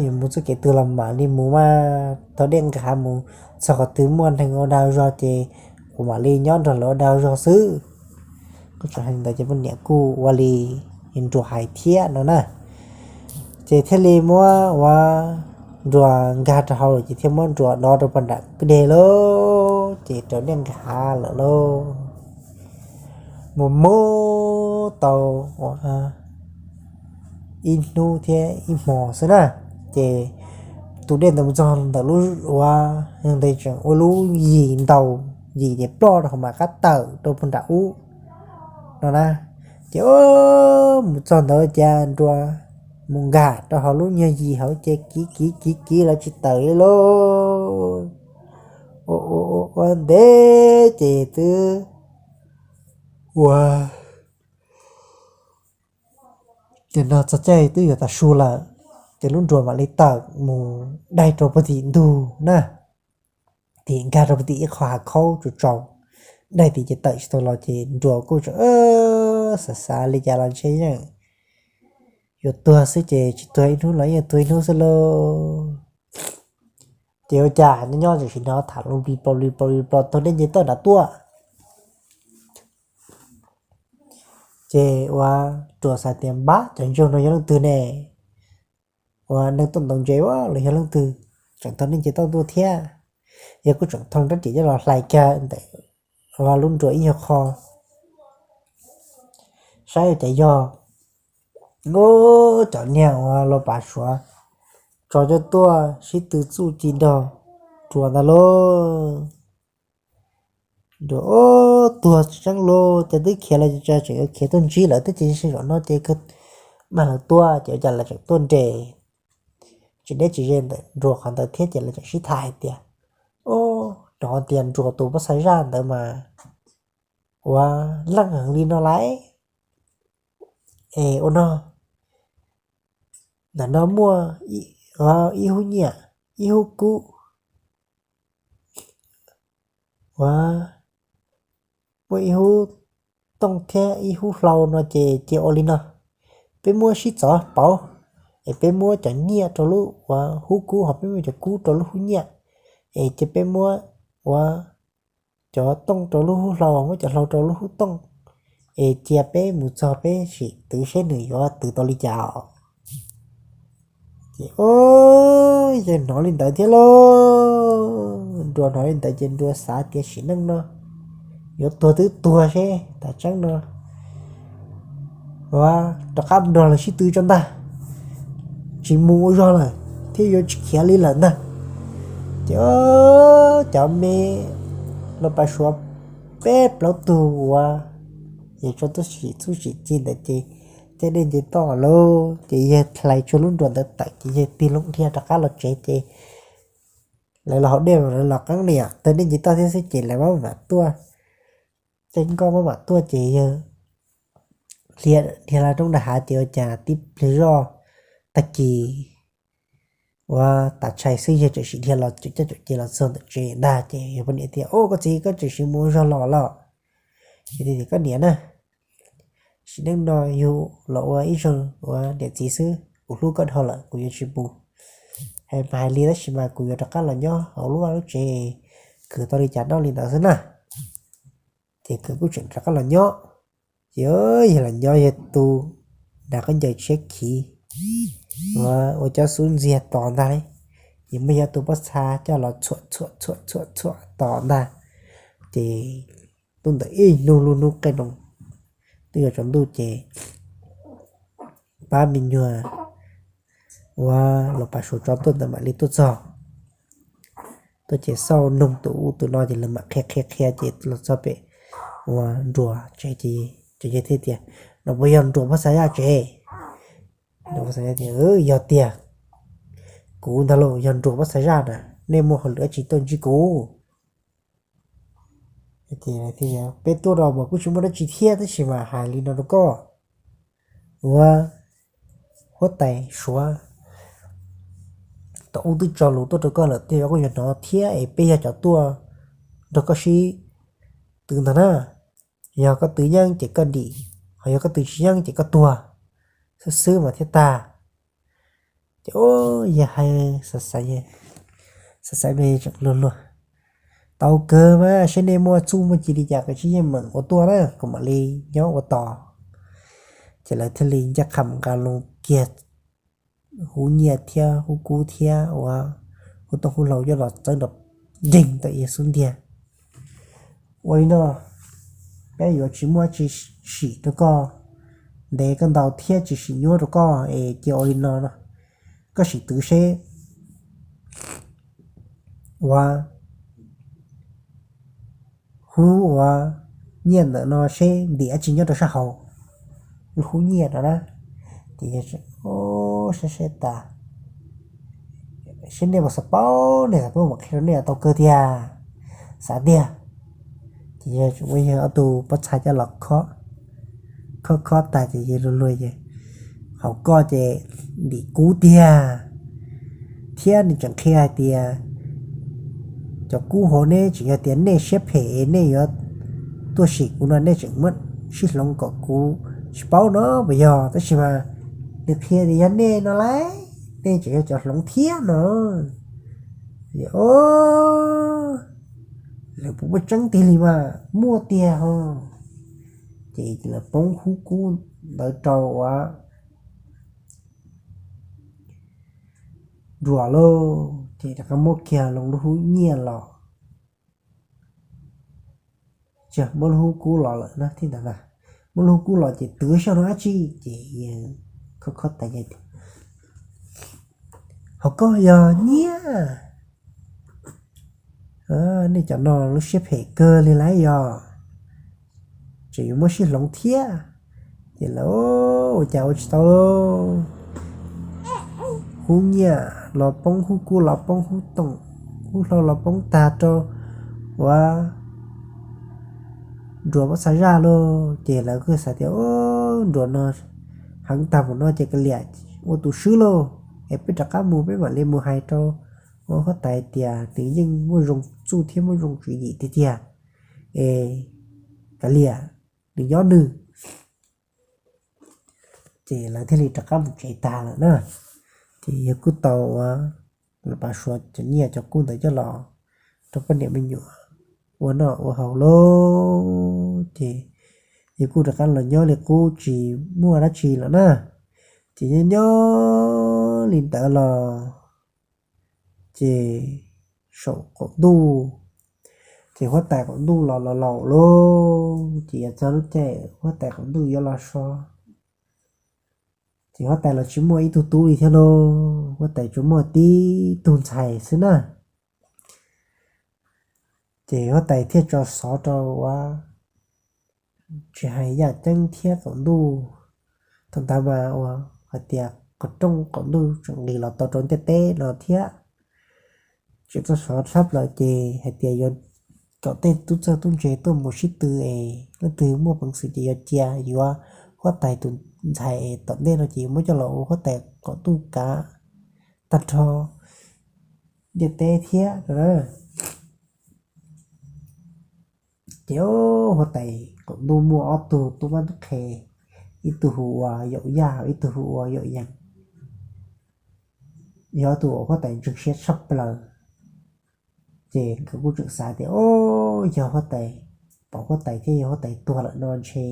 yuav mus txoj kev twg los mam li mus mas, thov dej nqis hav mus txog qhov twg muaj neeg ua dag ua zog ces kuv mam li nyob nrog lawv ua dag ua zog xwb. Kuj tseem hais li ntawd ces poj niam kuj ua li nruas hais thiab no na. Ces thiaj li muab ua nruas nkag rau hauv lawm ces thiaj muab nruas dov rau pog nram kwj deg lauj, ces raws dej nkag hav lawm lauj. Mus mus tau ua ib hnub thiab ib hmo xwb na, ces tus dej ntawd mus txog ntawm lub ua ntawd tseem ua lub yim ntau, yim ces ploj rau hauv mas qab tawm rau pog nram ub no na. Ces mus txog ntawd ces nruas mus nkag rau hauv lub nyuag yim hauv ces kiv kiv kiv kiv los tsis tawm li lauj. Ua ua ua ntev ces twb ua ces no txog caij twb yuav tav su lawm, ces lub nruas mam li tawm mus daig rau puag tim ntug na, tim nkag rau puag tim ib qho hav khaub tsaus tsaus, daig tim ces tawm tsis tau los ces nruas kuj tseem xav xav li cas los ntshe yeej yuav tuag xwb ces tsis tuag ib hnub los yeej tuag ib hnub xwb lauj. Ces ua cas nyob nyob tam sim no tham lus plis plos plis plos plis plos taug dej nce toj nram tuaj. Ces ua nruas xav tias npab cov ntsoog no yog leej twg ne, ua neeg tuaj ntaus ntses ua los yog leej twg tseem taug dej nce toj tuaj thiab. Yog kuj tseem thoo rab riam coj los hlais kiag ntawm ua lub nruas ib nyuag qho saib ua cas yog. Ub, cov niag ua los pav suav tso coj tuaj sib tw txuj ci nrog nruas ntag lauj. Nruas, ub, tuag tseeb lauj, ces twb khiav los tseem yuav khiav tuaj ntsib lawm twb ces zaum no ces mag lawv tuaj ces ua cas lawv tseem tuaj nres tsis deb tsis ze ntawm nruas qhov ntawd thiab ces lawv tseem sib tham hais tias, ub, nov tias nruas tus pab xa zaj ntawd mas ua leej heev li no lauj. Es ua no, ntawm no muaj ib hub nyiaj, ib hub kub, ua muaj ib hub tooj thiab ib hub hlau no ces cia ua li no, peb muab sib txov pauv, es peb muab cov nyiaj rau lub ua hub kub ho peb muab cov kub rau lub hub nyiaj, es cia peb muab ua cov tooj rau lub hub hlau, muab cov hlau rau lub hub tooj, es cia peb mus txog peb sim twv seb nws yuav twv tau li cas os. Ces ub, yawg hnov li ntawd thiab lauj, nruas hnov li ntawd ces nruas xav tias sim neej no yuav tuag twb tuag seb tas tseeb no ua rov qab nrog lawv sib tw tso ntag, tsis mus ua zog lawm thiab yuav tsis khiav li lawm ntag. Ces cov me los pav suav peb plaub tug ua yawg tso tuaj sim txuj sim ci ntawd ces caij dej nce toj lauj, ces yawg hlais tsuag lub nruas ntawd tawm ces yawg tig loo dhia rov qab los tsev ces lawv los haus dej lawv los qeeb niam taug dej nce toj thiab xwb ces lawv maj mam tuaj, caij nkoj maj mam tuaj ces yawg dhia los roob nram hav ces ua cas tib pliag zoj tag kis ua tav tshais xwb yawg tseem sim dhia los caum coj caum ces los txog ntawm tsev ntag ces yawg poj niam tias, Ub, koj txiv, koj tseem sim mus ua zog los los? Yawg tias, Koj niam na, sim neej no yug los ua ib zaug ua niam txiv xwb, kuv hlub koj dhau lawm kuv yuav tsis mus. Hais mas hais li tab sis mas kuv yuav rov qab los nyob hauv lub vaj lub tsev khwv tau li cas noj li ntawd xwb na. Ces nkawd kuj tseem rov qab los nyob. Ces yawg los nyob yawg tu hnav khaub ncaws tshiab khiv, ua cov xub ntxiag tos ntag li. Ces muaj yog tus pob txha coj los txhuam txhuam txhuam txhuam tos ntag. Ces ntuj ntawd ib hnub lub hnub qeej noo, twb yuav tsaus ntuj ces pab me nyuam ua los pas suav tso tuaj ntawd mam li tuaj txog. Tuaj ces xauj noog tus ub tus no ces lawv mam qhia qhia qhia ces los txog pem ua nruas tsev ces cov yawg thiaj tias, No puas yog nruas pob txha zaj tsev? Tias, Yog tiag, kuv ntag lauj, yog nruas pob txha zaj na, nej muaj hauj lwm dab tsi tuaj ntsib kuv? Peb tuaj no mas kuj tsis muaj dab tsi thiab tab sis mas hais li no rau koj, ua huab tais suav tom ub twb tso lus tuaj rau koj lawm, tej zaum koj yuav hnov thiab es peb yog cov tuaj nrog koj sib tw ntag na. Yog koj tw yeej ces koj dim, ho yog koj tw tsis yeej ces koj tuag xwb xwb mas thiaj tag. Ces yawg hais xav xav, xav xav me tseem luag luag Tau kawg mas, saib nej muaj txuj muaj ci li cas kuv cia li yeej meem ua tuaj na, kuv mam li nyob ua tos. Ces lawv thiaj li ncaj qha nqa loo kiag Hub Nyiaj thiab Hub Kub thiab ua Hub Tooj Hub Hlau coj los txawb nrov nreeg tau ib xub ntiag. Ua li no, peb yuav tsis muaj tsis sim rau koj ntev koj ntau thiab tsis sim nyuaj rau koj es cia ua li no no, koj sim twv seb ua Hub ua Nyiaj ntawm no seb ntim dab tsi nyob rau sab hauv lub Hub Nyiaj no na. Ces yog saib saib tas, saib nej puas xav paub, nej xav paub mam qhia rau nej tau kawg tiag, xav tiag. Ces yog tseem muaj yog ob tug pob txha coj los khob, khob khob tas ces yog luag luag ces, hauv koj ces ntim kub tiag, thiab nws tseem qhia hais tias cov kub hauv neb tseem yog tias nej siab phem nej yuav tuaj sim kuv no nej tseem muab sib hloov kom kuv tsis paub no puas yog, tab sis mas nws qhia tias yog nej no lauj, nej tseem yog cov hloov thiab no. Lawv puas muaj tseeb tiag li mas muaj tiag ho. Ces lawv poob Hub Kub ntawd rau ua Nruas lauj, ces rov qab muab kiag loo lub Hub Nyiaj los, muab lub Hub Kub los lawm na, muab lub Hub Kub los ces twv xyov no dab tsi ces khob khob tas, hauv koj yog Nyiaj, nej cov no lub siab phem kawg li lauj, yog tseem yuav muab sib hloov thiab. Ces lawv ua cas ua tsis tau, Hub Nyiaj los poob, Hub Kub los poob, Hub Tooj Hub Hlau los poob tag rau ua Nruas pob txha zaj lauj. Ces lawv kuj xav tias, Nruas no heev tag mus no ces kav liam ua tus swb lauj, es peb rov qab mus peb mam li mus hais rau ua huab tais tias nws yeej muaj zoo txuj thiab muaj zoo tswv yim tiag tiag, es kav liam nws nyob nws. Ces lawv thiaj li rov qab mus tsev tag lawm na. Ces yawg kuj tau ua, lawv pab suav cov nyiaj cov kub ntawd coj los rau poj niam me nyuam ua noj ua haus lauj. Ces yawg kuj rov qab los nyob li qub tsis muaj dab tsi lawm na. Ces nyob nyob li ntawd los ces saum qaum ntuj, ces huab tais qaum ntuj los los laus lauj, ces yuav txog lub caij huab tais qaum ntuj yuav los so. Ces huab tais los tsis muaj ib tug tub li thiab lauj, huab tais tsuas muaj tib tug ntxhais xwb na. Ces huab tais thiaj tso xov rau ua, tsis hais yaj ceeb thiab qaum ntuj, thaum ntawd mas ua hais tias qhov rooj qaum ntuj tseem nqis los tau rau ntiaj teb no thiab. Tseem tso xov tshaj plaws ces hais tias yuav kom tej tub txawj tub ntse tuaj mus sib tw es leej twg muaj peev xwm ces yuav cia yuav huab tais tus ntxhais es tom ntej no ces yuav muab coj los ua huab tais qaum ntuj kav tag nrho ntiaj teb thiab no na. Ces huab tais qaum ntuj muaj ob tug tub mab tub qhe, ib tug hu ua Yaum Yaj, ib tug hu ua Yaum Yees. Yog ob tug uas huab tais ntseeg siab tshaj plaws. Ces nkawd kuj tseem xav tias, o, yog huab tais, pom huab tais thiab yog huab tais tuag lawm no ntshe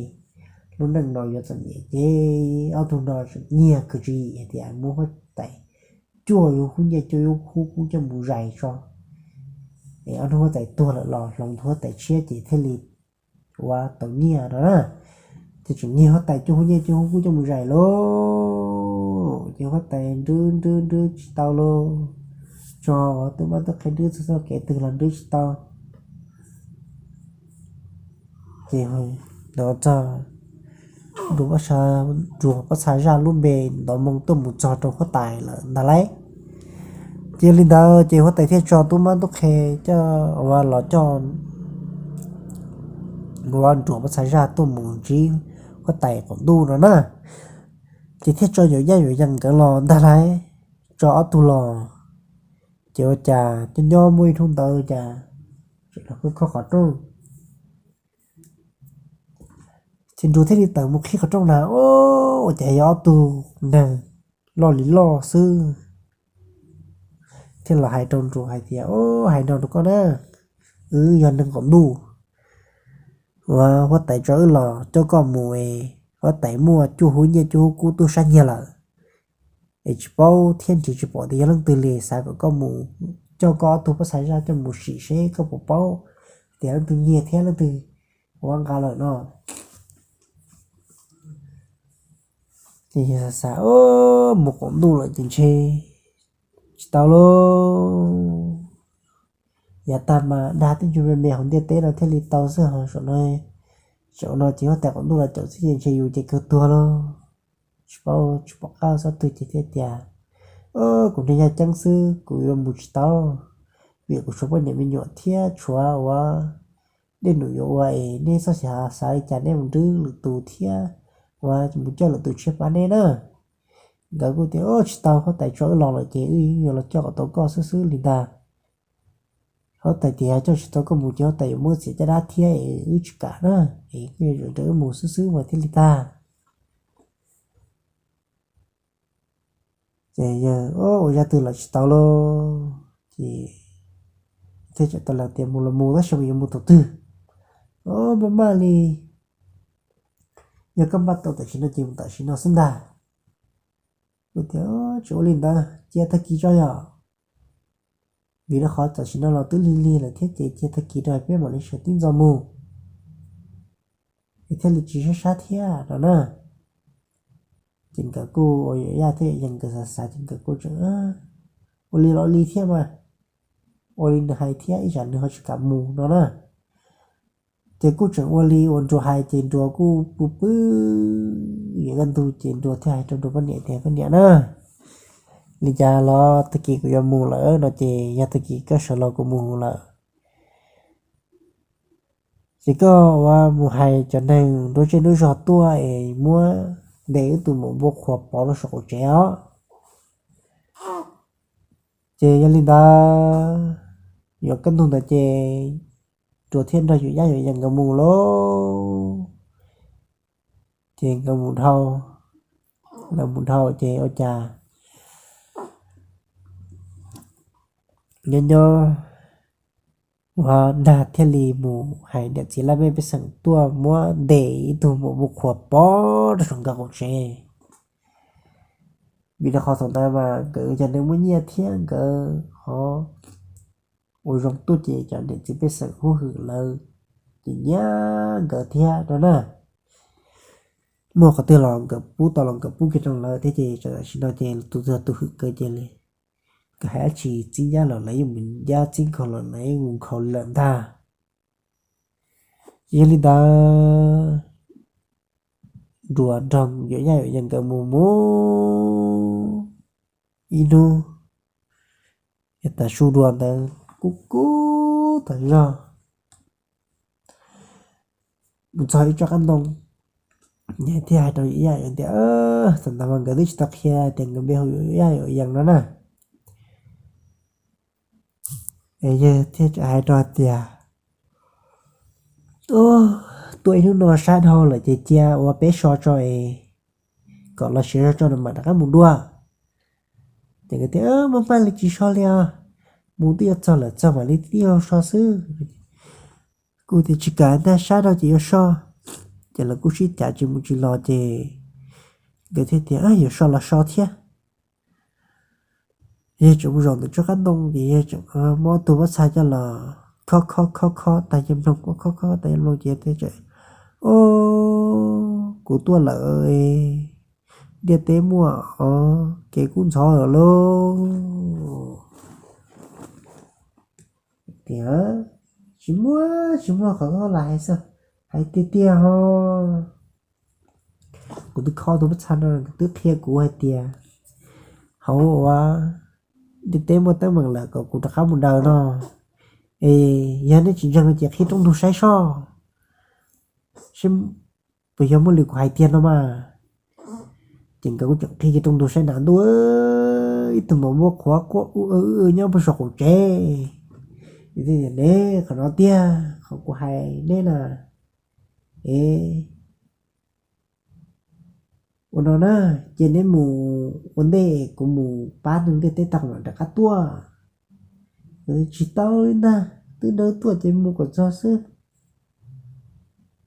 lub neej no yuav txom nyem. Ces ob tug no tseem nyiag kwv tswv yim hais tias muab huab tais cuaj lub hub nyiaj cuaj lub hub kub coj mus zais tso, es ob hnub huab tais tuag lawm los hloov tus huab tais tshiab ces thiaj li ua tau nyiaj no na. Ces tseem nyiag huab tais cuaj hub nyiaj cuaj hub kub coj mus zais lauj. Ces huab tais nrwb nrwb nrwb tsis tau lauj, tso tub mab tub qhe nrwb txog txoj kev twg los nrwb tsis tau. Ces no txog Nruas Pob Txha Zaj lub npe ntov moo tuaj mus txog rau huab tais lawm ntag lauj. Ces li ntawd ces huab tais thiaj tso tub mab tub qhe coj ua los coj ua Nruas Pob Txha Zaj tuaj mus ntsib huab tais qaum ntuj no na. Ces thiaj tso Yaum Yaj Yaum Yees nkawd los ntag lauj, tso ob tug los. Ces ua cas nyob nyob muaj ib hnub ntawd cas tseem los khob qhov rooj. Ces Nruas thiaj li tawm mus qhib qhov rooj na, o, ua cas yog ob tug neeg loj li loj xwb. Thiaj los hais rau Nruas hais tias, o, hais no rau koj na, wb yog neeg qaum ntuj, uas huab tais tso wb los coj koj mus es huab tais muaj cuaj hub nyiaj cuaj hub kub tub sab nyiag lawm, es tsis paub thiab nrhiav tsis pom tias yog leej twg li, xav kom koj mus coj koj ob tug pob txha zaj coj mus sim seb koj puas paub tias leej twg nyiag thiab leej twg ua nqa lawm no. Ces yawg xav xav, mus qaum ntuj lawm ces ntshe tsis tau lauj. Yav tag mas dag tej ntsuj me me hauv ntiaj teb no thiaj li tau xwb, ho zaum no, zaum no ces huab tais qaum ntuj los caum xwb ces ntshe yus ces kawg tuag lauj. Tsis paub, tsis pom qab txhob twg ces thiaj tias, kuv niag yaj ceeb xwb kuv yuav mus tsis tau, vim kuv tshuav poj niam me nyuam thiab tshuav ua dej num yuav ua es nej txhob xav xav li cas, nej mus nrwb lwm tus thiab ua mus coj lwm tus tshiab pab nej na. Nkawd kuj tias, tsis tau, huab tais tso wb los lawm ces wb yuav los coj kom tau koj xwb xwb li ntag. Huab tais tias coj tsis tau koj mus ces huab tais yuav muab txiav caj dab thiab es wb tsis kam na, es koj yuav tsum nrog wb mus xwb xwb mas thiaj li tag. Ces yawg, ua zaj twg los tsis tau lauj, ces thiaj txawm tau los tias mus los mus tab sis mas yuav mus thaum twg? Maj maj li, yog koj npaj tau tam sim no ces mus tam sim no xwb ntag. Kuj tias, tsis ua li ntawd, cia tag kis tso yom, vim rau qhov tam sim no los twb lig lig lawm thiab ces cia tag kis rau peb mam li sawv tib ntxov mus, es thiaj li tsis sab sab thiab no na. Ces nkawd kuj ua yuam yaj thiab yawg nkawd xav xav ces nkawd kuj tseem, ua li los li thiab mas, ua li nws hais thiab ib tsam nws ho tsis kam mus no na. Ces kuj tseem ua li uas Nruas hais ces Nruas kuj pw pw yuav kaj ntug ces Nruas thiaj hais rau Nruas poj niam tias, poj niam na, li cas los tag kis kuv yuav mus lawm no ces yog tag kis koj sawv los kuv mus lawm. Ces koj ua mus hais cov neeg nruab zej nruab zog tuaj es muab ntes wb tus maum npua qhuav pov rau saum qaum tsev os. Ces yog li ntawd, yuav kaj ntug ntawd ces Nruas thiaj nrog yuam yaj yuam yees nkawd mus lauj. Ces nkawd mus dhau, lawv mus dhau ces ua cas nyob nyob ua Nag thiaj li mus hais niam txiv laj mej pej xeem tuaj muab ntes ib tug maum npua qhuav pov rau saum nkawd qaum tsev. Vim rau qhov thaum ntawd mas nkawd yog neeg muaj nyiaj thiab nkawd ho ua zoo tuaj ces cov niam txiv pej xeem huab hwm lawv ces nyiam nkawd thiab no na. Muaj qhov twg los nkawd pub tau los nkawd pub kiag rau lawv thiab ces tam sim no ces tus twg tus hwm nkawd ces li nkawd hais dab tsi txib ncaj los lawv yeej mus ncaj, txib nkhaus los lawv yeej mus nkhaus lawm ntag. Ces yog li ntawd, Nruas nrog yuam yaj yuam yees nkawd mus mus ib hnub, yog tas su dua ntawd kub kub tas zog mus txog ib tsob qab ntoo, yawg thiaj hais rau yuam yaj yuam yees tias, thaum ntawd mas nkawd twb tsis tau qhia tias nkawd npe hu yuam yaj yuam yees no na. Es yawg thiaj hais rau tias, tuaj ib hnub no sab dhau lawm ces cia ua peb so tso es kom los siav zog tso mam rov qab mus dua. Ces nkawd tias, maj maj li tsis so li os, mus twb yuav txog lawm txog mam li twb yuav so xwb. Kuj tias tsis kam ntag, sab dhau ces yuav so. Ces lawv kuj sib cav tsis mus tsis los ces nkawd thiaj tias yuav so los so thiab. Yawg tseem mus zaum ntawm tsob qab ntoo ces yawg tseem muab tus pob txha coj los khob khob khob khob tas yeej mloog, khob khob khob tas yeej mloog ces thiaj tseem, o, kuv tuaj lawm, ntiaj teb muaj os, kev kub ntxhov lawm lauj. Tias tsis muaj, tsis muaj qhov koj lam hais xwb, hais tiag tiag ho. Kuv twb khob tus pob txha no, twb qhia kuv hais tias hauv ua ntiaj teb muaj teeb meem lawm kom kuv rov qab mus daws no. Es yog nej tsis ntseeg no ces qhib rooj ntug saib soj, seb puas yog muaj li kuv hais tiag no mas. Ces nkawd kuj tseem qhib kiag rooj ntug saib na, ntuj, ib tug maum npua qhuav quaj u nyob puag saum qaum tsev. Ne, qhov no tiag qhov kuv hais neb na. Es ua no na, cia neb mus ua ntej, kuv mus pab neeg ntiaj teb tag mam rov qab tuaj. Tsis tau li ntag. twb dawb tuaj ces mus kom txog xwb.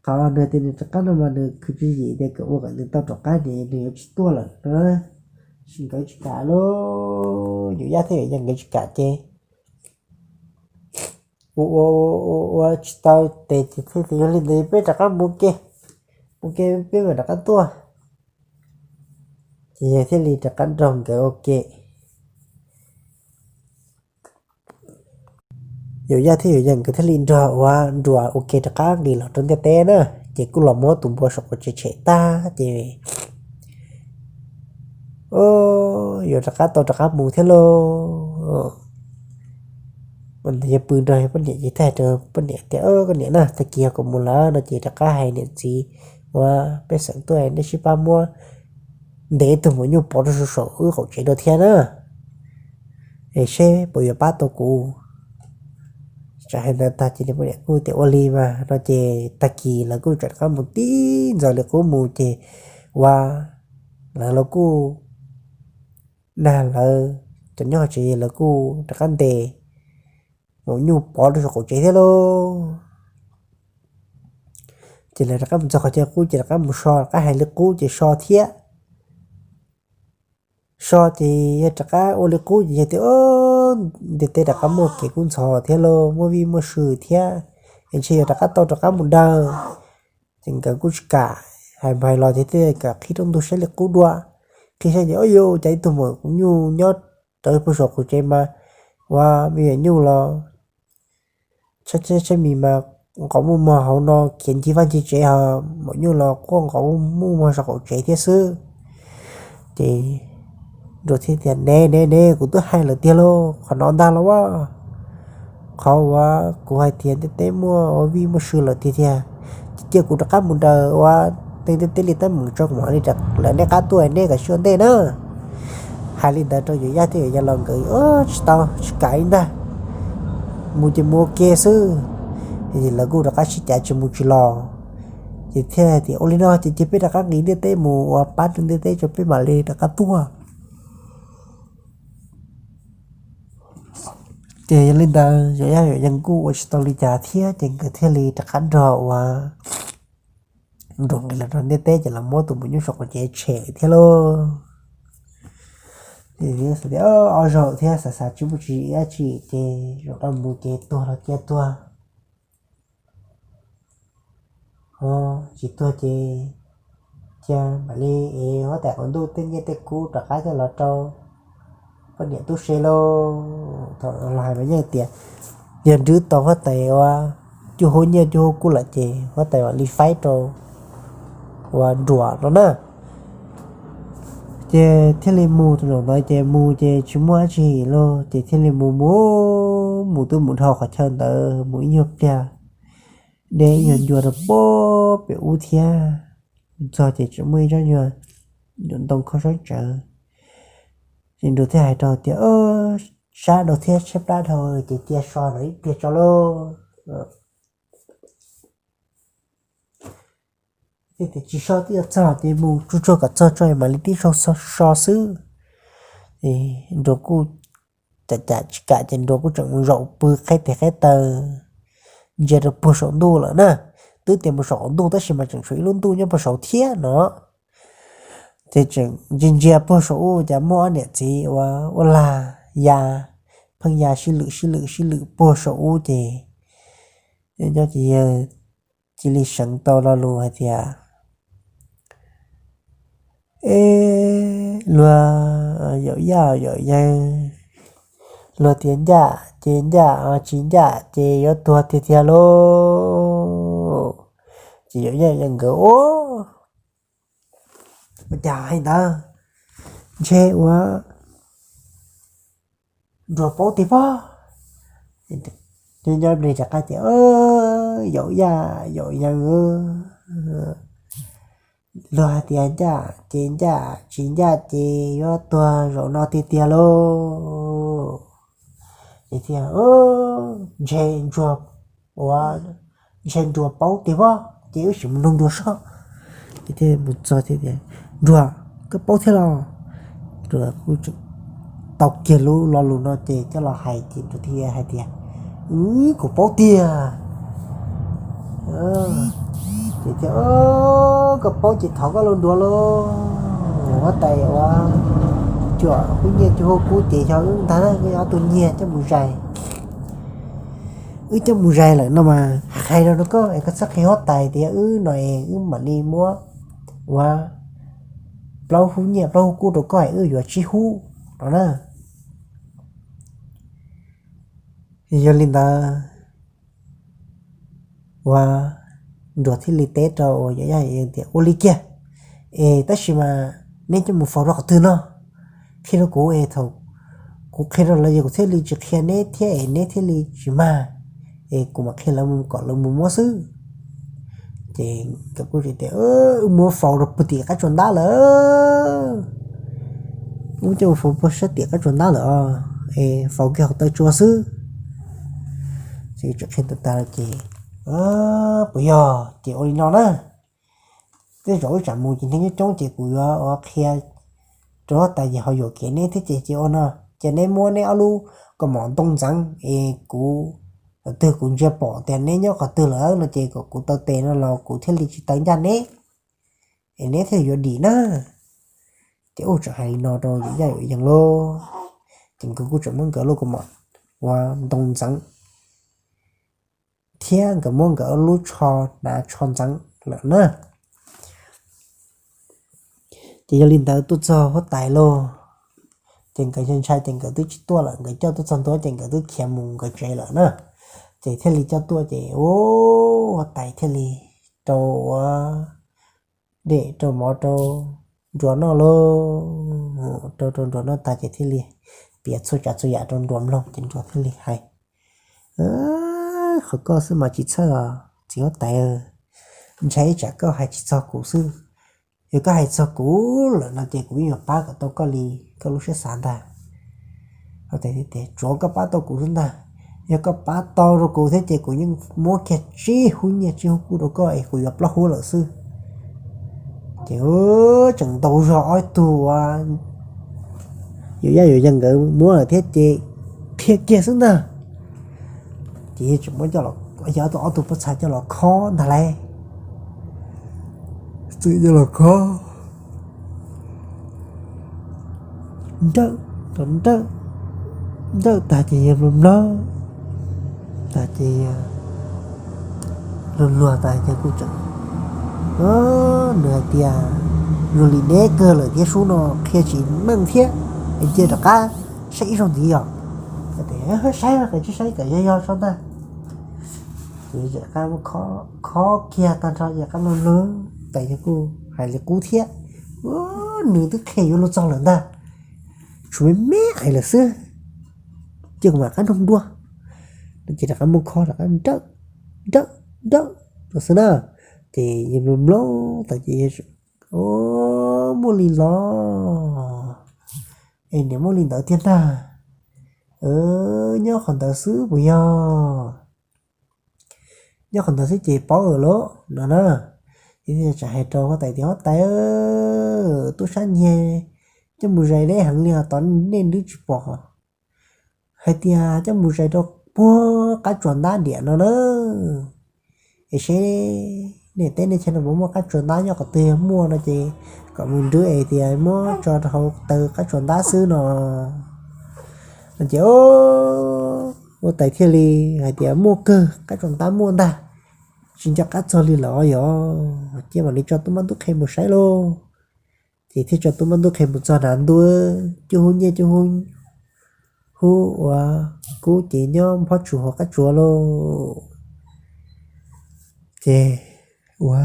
Qhov nws tias nws rov qab no mas nws khwv tswv yim tias kom ua kom nws tau rov qab ces nws yuav tsis tuaj lawm no. Tsis, nkawd tsis kam lauj, Yauv Yaj thiab Yauv Yaj nkawd tsis kam ces ua ua ua ua tsis tau tes ces thiaj tias yog li ntawd peb rov qab mus ua ke, ua ke peb mam rov qab tuaj. Ces yawg thiaj li rov qab nrog nkawd ua ke. Yauv Yaj thiab Yauv Yaj nkawd thiaj li nrog ua nruas ua ke rov qab nqis los rau ntiaj teb na. Ces kuj los muab tus npua saum qaum tsev tshem tag ces yuav rov qab tau rov qab mus thiab lauj. Yawg pw nrog poj niam ces thiaj hais rau poj niam tias, Koj niam na, tag kis yog kuv mus lawm no ces rov qab hais niam txiv ua pej xeem tuaj nej sib pab muab ntes ib tug maum nyuj pov rau saum wb qaum tsev dua thiab na, es seb puas yuav pab tau kuv. Txawm hais ntawd tag ces nws poj niam kuj tias ua li mas no ces tag kis lawv kuj tseem rov qab mus tib ntxov li qub mus ces ua lawv los kuj nag lawv cov nyob hauv tsev lawv kuj rov qab ntes maum nyuj pov rau saum qaum tsev thiab lauj. Ces lawv rov qab mus txog qhov chaw qub ces rov qab mus so rov qab hais li qub ces so thiab. So ces yawg rov qab ua li qub ces yawg tias, Ntiaj teb rov qab muaj kev kub ntxhov thiab lauj, muaj vij muaj sw thiab, es ntshe yuav rov qab tau rov qab mus daws. Ces nkawd kuj tsis kam, hais mus hais los ces thiaj kam qhib rau ntug saib li qub dua. Qhib saib ces, Ub, yus cas ib tug maum nyuj nyob rawv puag saum qaum tsev mas ua me nyuam nyuj los tshaib tshaib mis mas nqos muaj mog hauv no khiav ncig vaj ncig tsev ho maum nyuj los quaj nqos muaj mog saum qaum tsev thiab xwb. Ces Nruas thiaj tias, Ne ne ne, kuv twb hais lawm tiag lauj, qhov no ntag lauj as. Qhov uas kuv hais tias ntiaj teb muaj vij muaj sw lawm tiag tiag, ces cia kuv rov qab mus daws ua tej ntiaj teb li teeb meem tso kuv mam li lawv nej qab tuaj, nej kom sib ua ntej na. Hais li ntawd rau Yauv Yaj thiab Yauv Yaj los nkawd tsis tau tsis kam li ntag, mus ces mus ua ke xwb. Lawv kuj rov qab sib cav tsis mus tsis los. Ces thiaj tias, Ua li no ces cia peb rov qab nqis ntiaj teb mus ua pab rau ntiaj teb tso peb mam li rov qab tuaj. Ces yog li ntawd Yauv Yaj Yauv Yaj kuj ua tsis tau li cas thiab ces nkawd thiaj li rov qab nrog ua Nruas nqis los rau ntiaj teb ces los muab tus maum nyuj saum qaum tsev tshem thiab lauj. Tias ob zaug thiab xav xav tsis muaj tsis dab tsi ces zaum no mus ces tuag los cia tuag, tsis tuag ces cia mam li es huab tais qaum ntuj tej nyiaj tej kub rov qab coj los rau poj niam tub se lauj. Thaum los hais mas yeej tias yog nrhiav tau huab tais ua cuaj hub nyiaj cuaj hub kub lawm ces huab tais mam li faib rau ua Nruas no na. Ces thiaj li mus, tus zaum ntawd ces mus ces tsis muaj dab tsi lauj, ces thiaj li mus mus mus twb mus dhau qhov chaw ntawd mus ib nyuag pliag, deb ib nyuag ncua rau pem ub thiab, mus txog ces tseem muaj ib tsob nyuag ntoo khaub sab tsawv. Ces Nruas thiaj hais rau tias, Sab dhau thiab tshaib plab dhau ces cia so no ib pliag tso lauj. Tsis so twb yuav txog ces mus tsuag tsuag kom txog tso mam li tib so xwb. Nruas kuj cam cam tsis kam ces Nruas kuj tseem mus zaum pw qhib tes qhib taw ntsia rau puag saum ntuj lawm na. Twb tias mus saum qaum ntuj tab sis mas tseem tshuav ib lub ntuj nyob puag saud thiab no. Ces tseem ntsia ntsia puag saum ub cas muaj ob niam txiv ua ua lag ya, pheej ya sib lwm sib lwm sib lwm puag saum ub ces nyob ces yawg cia li seev tau lo lus hais tias, Eb, luag Yaum Yaj Yaum Yaj, luag tias ncaj ces ncaj, tsis ncaj ces yuav tuag tiag tiag lauj. Ces Yaum Yaj Yaum Yaj nkawd ua ua cas hais ntawd, ntshe ua Nruas paub tiag pob. Nyob nyob ple rov qab tias, Yaum Yaj Yaum Yaj, luag hais tias ncaj ces ncaj, tsis ncaj ces yuav tuag zaum no tiag tiag lauj. Ces thiaj, Ntshe Ntsuag ua, ntshe Nruas paub tiag pob, ces wb sim mus nug Nruas soj. Ces thiaj mus txog thiaj tias, Nruas, koj paub thiab los? Nruas kuj tau kiag lub lo lus no ces coj los hais ces Nruas thiaj hais tias, Kuv paub tiag. Ces tias, Koj paub ces thov koj los nrog lauj. Huab tais ua cuam hub nyiaj cuam hub kub ces yog wb ntag, wb ob tug nyiag coj mus zais. Wb coj mus zais lawm no mas hais rau koj es koj txhob qhia huab tais tias wb no es wb mam li muab ua plaub hub nyiaj plaub hub kub rau koj es wb yuav tsib hub no na. Yog li ntawd, ua, Nruas thiaj li teb rau Yawm Yaj Yawm Yees tias, Ua li kiag, es tab sis mas neb coj mus faus rau qhov twg no? Qhia rau kuv es thaum kuv qhia rau lawv yog kuv thiaj li tsis qhia neb thiab es neb thiaj li tsis mag, es kuv mam qhia lawv mus kom lawv mus muab xwb. Ces nkawd kuj tias, Wb muab faus rau puag tim qab tsuas ntab lawm, wb coj mus faus puag sab tim qab tsuas ntab lawm os, es faus kiag hauv taw tsua xwb. Ces tseem qhia tus tas ces, Puas yog ces ua li no na, tej zaum wb tsam mus ces neeg coob coob ces kuv yuav ua qhia rau huab tais ces ho yuam kev neb thiab ces cia ua no, ces neb muab neb ob lub kaus mom ntoo ntxeev es kuv, thaum twg kuv ntsia pom tias neb nyob qhov twg lawm no ces kom kuv taw tes no los kuv thiaj li tsis taw ncaj neb, es neb thiaj yuav dim na. Ces ub tseem hais li no rau Yawm Yaj Yawm Yees lauj, ces nkawd kuj tseem muab nkawd lub kaus mom ua ntoo ntxeev thiab nkawd muab nkawd lub tsho hnav tsho ntxeev lawm na. Ces yog li ntawd tuaj txog huab tais lauj, ces nkawd ntshai ntshai ces nkawd twb tsis tuaj lawm, nkawd coj tuaj txog ntua ces nkawd twb khiav mus nkawd tsev lawm na. Ces thiaj li coj tuaj ces ub huab tais thiaj li rau ua dej rau mov rau Nruas noj lauj. Rau rau Nruas noj tag ces thiaj li piav txhua tsav txhua yam rau Nruas mloog ces Nruas thiaj li hais, Qhov koj xwb mas tsis txhawj os txiv huab tais, ntshai ib tsam koj hais tsis txog kuv xwb. Yog koj hais txog kuv lawm no ces kuv yeej yuav pab kom tau koj li koj lub siab xav ntag. Tsuav koj pab tau kuv xwb ntag. Yog koj pab tau rau kuv thiab ces kuv yeej muab kiag tsib hub nyiaj tsib hub kub rau koj es kuv yuav plaub hub lawm xwb. Ces tseem ntaus zog ob tug uas Yawm Yaj Yawm Yees nkawd muab lawm thiab ces qhia kiag xwb ntag. Ces tseem muab coj los, yog ob tug, ob tug pob txha coj los khob ntag lauj. Txawm coj los khob nrawj, nrawj, nrawj tag ces yawg mloog mloog tag ces luag luag tas ces kuj tseem, nws hais tias, Zoo li deb kawg lawm thiab sub no qhia tsis meej thiab, es cia rov qab saib ib zaug ntxiv os. Saib, tsis saib kom yog yog tso ntag. Ces rov qab khob kiag tag nrho ces rov qab mloog mloog tas yawg kuj hais li qub thiab, Nws twb qhia yuav luag txog lawm ntag, tshuav me me ais lawm xwb, cia kuv mam rov qab mloog dua. Ces rov qab muab khob rov qab nrawj, nrawj, nrawj rau xwb na. Ces yawg mloog mloog tas ces, Muaj li los, es niam muaj li ntawd tiag ntag. Nyob qhov ntawd xwb puas yog? Nyob qhov ntawd xwb ces paub lawm lauj no na. Ces thiaj tseem hais rau huab tais tias, Huab tais, tub sab nyiag coj mus zais deb heev li os, tod nej twb tsis pom hais tias coj mus zais rau puag qab tsuas ntab diam no na. Es seb nej teb nej chaw no puas muaj qab tsuas ntab, nyob qhov twg yog muaj no ces kom mus nrwb es tias muab tso rau hauv taw qab tsuas ntab xwb no. No ces huab tais thiaj li hais tias, Muaj kawg, qab tsuas ntab muaj ntag, tsis nco qab txog li lawm os, yog cia mam li tso tub mab tub qhe mus saib lauj. Ces thiaj tso tub mab tub qhe mus txog hnav ntua cuaj hub nyiaj cuaj hub ua kub ces nyob nphob tsuas hauv qab tsuas lauj. Ces ua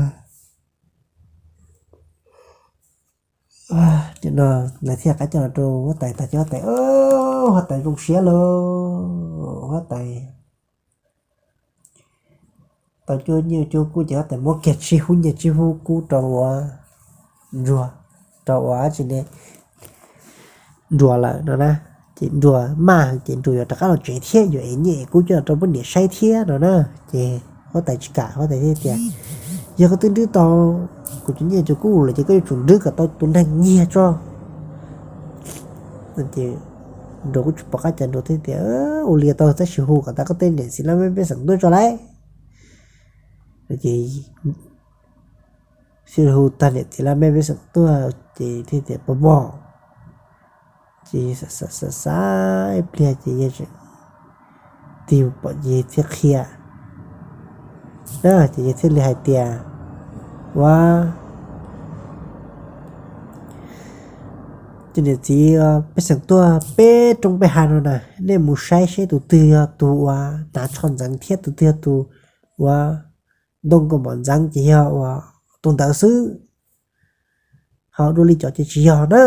no lawv thiaj qab coj los rau huab tais tag ces huab tais, huab tais zoo siab lauj, huab tais tau cuaj nyiaj cuaj kub ces huab tais muab kiag tsib hub nyiaj tsib hub kub rau ua nruas, rau ua dab tsi ne, nruas lawm no na. Ces nruas maj ces nruas yuav rov qab los tsev thiab yuav ev nyiaj ev kub coj rau poj niam saib thiab no na. Ces huab tais tsis kam, huab tais thiaj tias, Yog koj twb nrwb tau kuv cov nyiaj cov kub lawm ces koj yuav tsum nrwb kom tau tus neeg nyiag tso. Ces Nruas kuj tsis pom qab cas, Nruas thiaj tias, Ua li tau, tab sis hu kom tag koj tej niam txiv laj mej pej xeem tuaj tso lauj. Ces thiaj hu tag niam txiv laj mej pej xeem tuaj ces thiaj tias, Pog mog, ces xav xav ib pliag ces yawg tseem tig pom ces thiaj qhia na, ces yawg thiaj li hais tias, Ua, ces niam txiv pej xeem tuaj peb roob peb hav no na, nej mus saib seb tus twg yog tus uas hnav tsho ntxeev thiab tus twg yog tus uas ntoo kaus mom ntxeev ces yog uas tus ntawd xwb, ho dua li cov ces tsis yog na.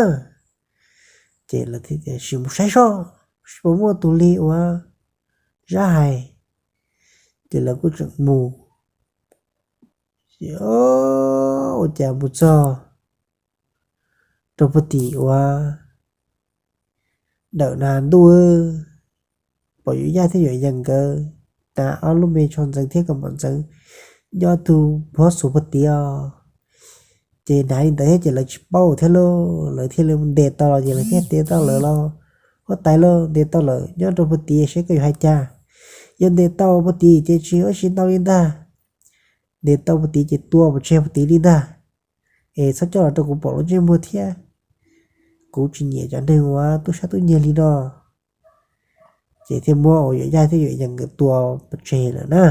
Ces lawv thiaj tias, Sim mus saib seb puas muaj tus li uas Zab hais. Ces lawv kuj tseem mus, ces ua cas mus txog rau puag tim uas dawm na ntuj, pom Yuam Yaj thiab Yuam Yees nkawd hnav ob lub me tsho ntxeev thiab kaus mom ntxeev nyob tus pob xuas puag tid os. Ces hnav li ntawd thiab ces lawv tsis paub thiab lauj, lawv thiaj li ntes tau los ces lawv thiaj tias tau lawm los, Huab tais lauj, ntes tau lawm, nyob rau puag tid seb koj yuav hais cas. Yog ntes tau puag tid ces tsis ua si ntau li ntag, ntes tau puag tid ces tua pov tseg puag tid li ntag, es txhob coj los rau kuv pom lub ntsej muag thiab. Kuv tsis nyiam cov neeg uas tub sab tub nyiag li no. Ces thiaj muab uas Yuam Yaj thiab Yuam Yees nkawd tua pov tseg lawm na.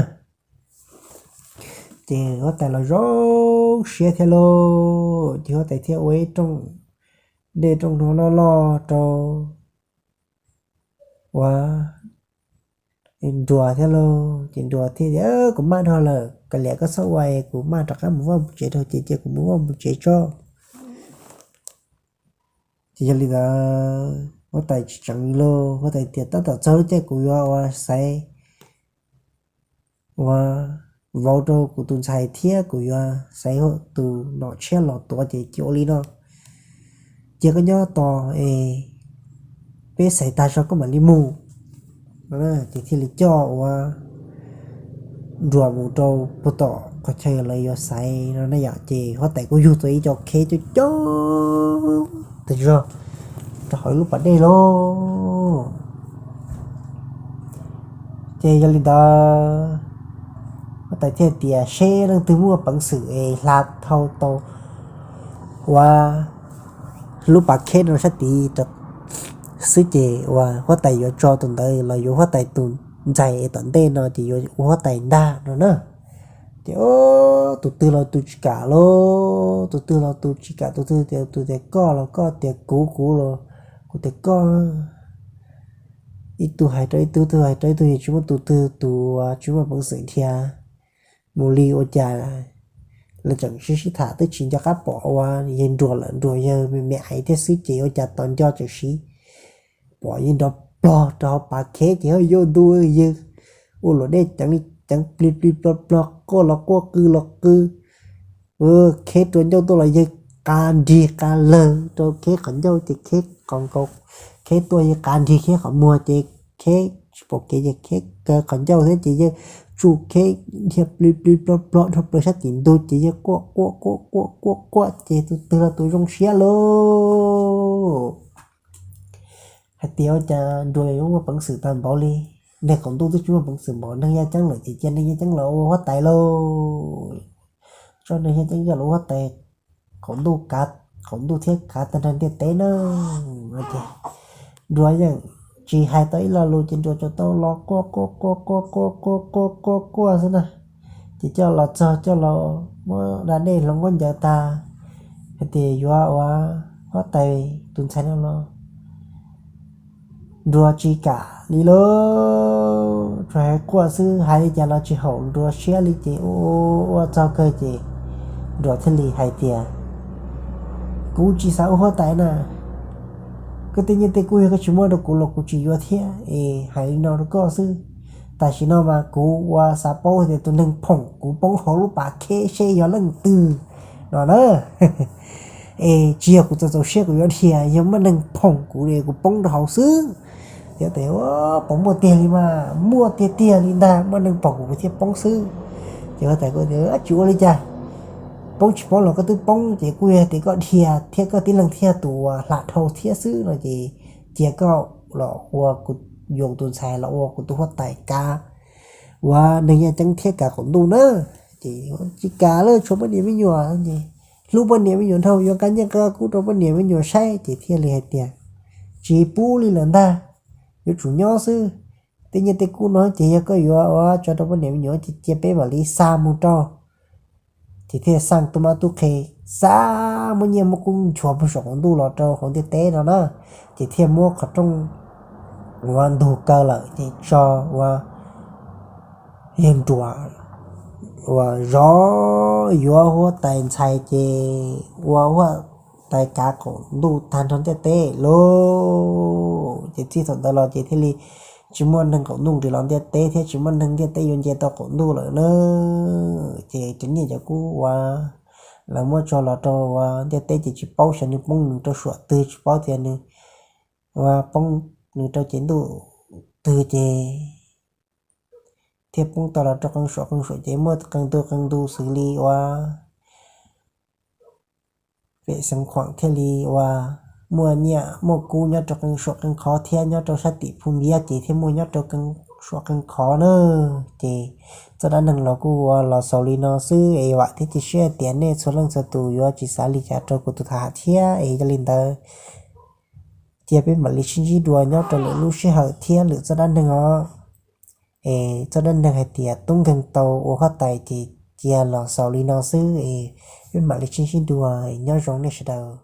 Ces huab tais los zoo siab thiab lauj, ces huab tais thiaj ua ib rooj dej rooj no loj loj rau uas Nruas thiab lauj. Ces Nruas thiaj tias, Kuv maj dhau lawm, kav liam koj txhob ua es kuv maj rov qab mus vaj mus tsev rau ces cia kuv mus vaj mus tsev tso. Ces yog li ntawd huab tais tsis tseev li lauj, huab tais tias, Tab tom txog lub caij kuv yuav ua xaiv ua vauv rau kuv tus ntxhais thiab kuv yuav xaiv tus nom tshiab los tuav ces cia ua li no, cia koj nyob tos es peb xaiv tag tso koj mam li mus. Ces thiaj li coj ua Nruas mus rau puag tom qhov chaw lawv yuav xaiv no na yom, ces huab tais kuj yug tau ib co kheb coob coob tag zog rau hauv lub pas dej lauj. Ces yog li ntawd huab tais thiaj tias seb leej twg muaj peev xwm es hla dhau tau ua lub pas kheb no sab tid xwb ces uas huab tais yuav tso tus ntawd los yuav huab tais tus ntxhais es tom ntej no ces yuav ua huab tais ntag no na. Ces tus twg los tus tsis kam lauj, tus twg los tus tsis kam, tus twg tias, tus tias koj los koj, tias kuv, kuv los kuv tias koj. Ib tug hais rau ib tug, ib tug hais rau ib tug, yeej tsis muaj tus twg tus tsis muaj peev xwm dhia mus li. Ua cas lawv tseem sib sib tham twb tsis nco qab pom ua yawg Nruas lawm, Nruas yawg me me aiv thiab xwb ces ua cas tos nco tseem sib pom yawg nrov plog rau hauv pas kheb ces ho yuav ntu yawg ua luam dej ceev li ceev plig plig plog plog, quaj los quaj, qw los qw. Kheb rua ncauj tuaj los yawg qa nrig qa lawg rau kheb qhov ncauj ces kheb qhov nkaus, kheb tuaj yawg qa nrig kheb qhov muag ces kheb tsis pom kev ces kheb kaw qhov ncauj thiab ces yawg tsuj kheb dhia plig plig plog plog dhau plaws sab tim ntug ces yawg quaj quaj quaj quaj quaj quaj ces tus twg los tus zoo siab lauj. Hais tias ua cas Nruas yuav muaj peev xwm tag npaum li, neeg qaum ntuj twb tsis muaj peev xwm npaum neeg yaj ceeb lawm ces cia neeg yaj ceeb los ua huab tais lauj. Tso neeg yaj ceeb coj los ua huab tais qaum ntuj kav, qaum ntuj thiab kav tag nrho ntiaj teb na. Ces Nruas yeej tsis hais tau ib lo lus ces Nruas tsuas tau los quaj quaj quaj quaj quaj quaj quaj quaj quaj xwb na. Ces coj los txog coj los muab da dej hloov nkaub ncaws tag hais tias yuav ua huab tais tus ntxhais no los Nruas tsis kam li lauj, tsuas hais quaj xwb, hais li cas los tsis haum Nruas siab li ces ua ua txog kawg ces Nruas thiaj li hais tias, Kuv tsis xav ua huab tais na, koj tej nyiaj tej kub yog koj tsis muab rau kuv los kuv tsis yuav thiab es hais li no rau koj xwb. Tam sim no mas kuv ua xav paub tias tus neeg phoom kuv poob hauv lub pas kheb seb yog leej twg no na. Es tsis yog kuv txaus txaus siab kuv yuav dhia, yog muaj neeg phoom kuv es kuv poob rau hauv xwb. Yog tias puas muaj tiag li mas muaj tiag tiag li ntag, muaj neeg phoom kuv kuv thiaj poob xwb. Ces huab tais kuj tias, Tsis ua li cas, poob tsis poob los koj twb poob ces kuj yog tias koj dhia thiab koj tib leeg thiaj tus uas hla dhau thiab xwb no ces cia koj los ua kuv, yuav kuv tus ntxhais los ua kuv tus huab tais kav, uas neeg yaj ceeb thiab kav qaum ntuj na. Ces tsis kam lawm, tshuav poj niam me nyuam ces hlub poj niam me nyuam dhau, yuav kav nyiaj kav kub rau poj niam me nyuam saib ces thiaj li hais tias tsis pub li lawm ntag, yuav tsum nyob xwb. Tej nyiaj tej kub no ces yog koj yuav ua tso rau poj niam me nyuam ces cia peb mam li xa mus rau. Ces thiaj xa tub mab tub qhe, xa muab nyiaj muab kub nchuav puag saum qaum ntuj los rau hauv ntiaj teb no na. Ces thiaj muab qhov rooj uas ntug kaw lawm ces tso ua yawg nruas uas zov yuav huab tais ntxhais ces ua huab tais kav qaum ntuj tag nrho ntiaj teb lauj. Ces txij thaum ntawd los ces thiaj li tsis muaj neeg qaum ntuj nqis los ntiaj teb thiab tsis muaj neeg ntiaj teb yuav nce tau qaum ntuj lawm na. Ces cov nyiaj cov kub uas lawv muab tso los rau uas ntiaj teb ces tsis paub xyov nws poob nws rau suam twg, tsis paub tias nws uas poob nws rau cev ntuj twg ces thiaj poob tau los rau qee suam qee suam ces muaj qee ntu qee ntu xws li uas Pem Xeev Khuam thiaj li uas muaj nyiaj muaj kub nyob rau qee suam qee qhov thiab nyob rau sab tim Phu Npiab ces thiaj muaj nyob rau qee suam qee qhov na. Ces txoj dab neeg los kuj ua los xaus li no xwb es vam thiab cia siab tias nej txhua leej txhua tus yuav tsis xav li cas rau kuv tus tham thiab es yog li ntawd cia peb mam li sib ntsib dua nyob rau lwm lub sij hawm thiab lwm txoj dab neeg os. Es txoj dab neeg hais tias tub nkeeg tau ua huab tais ces cia los xaus li no xwb es peb mam li sib ntsib dua, nyob zoo nej sawv daws.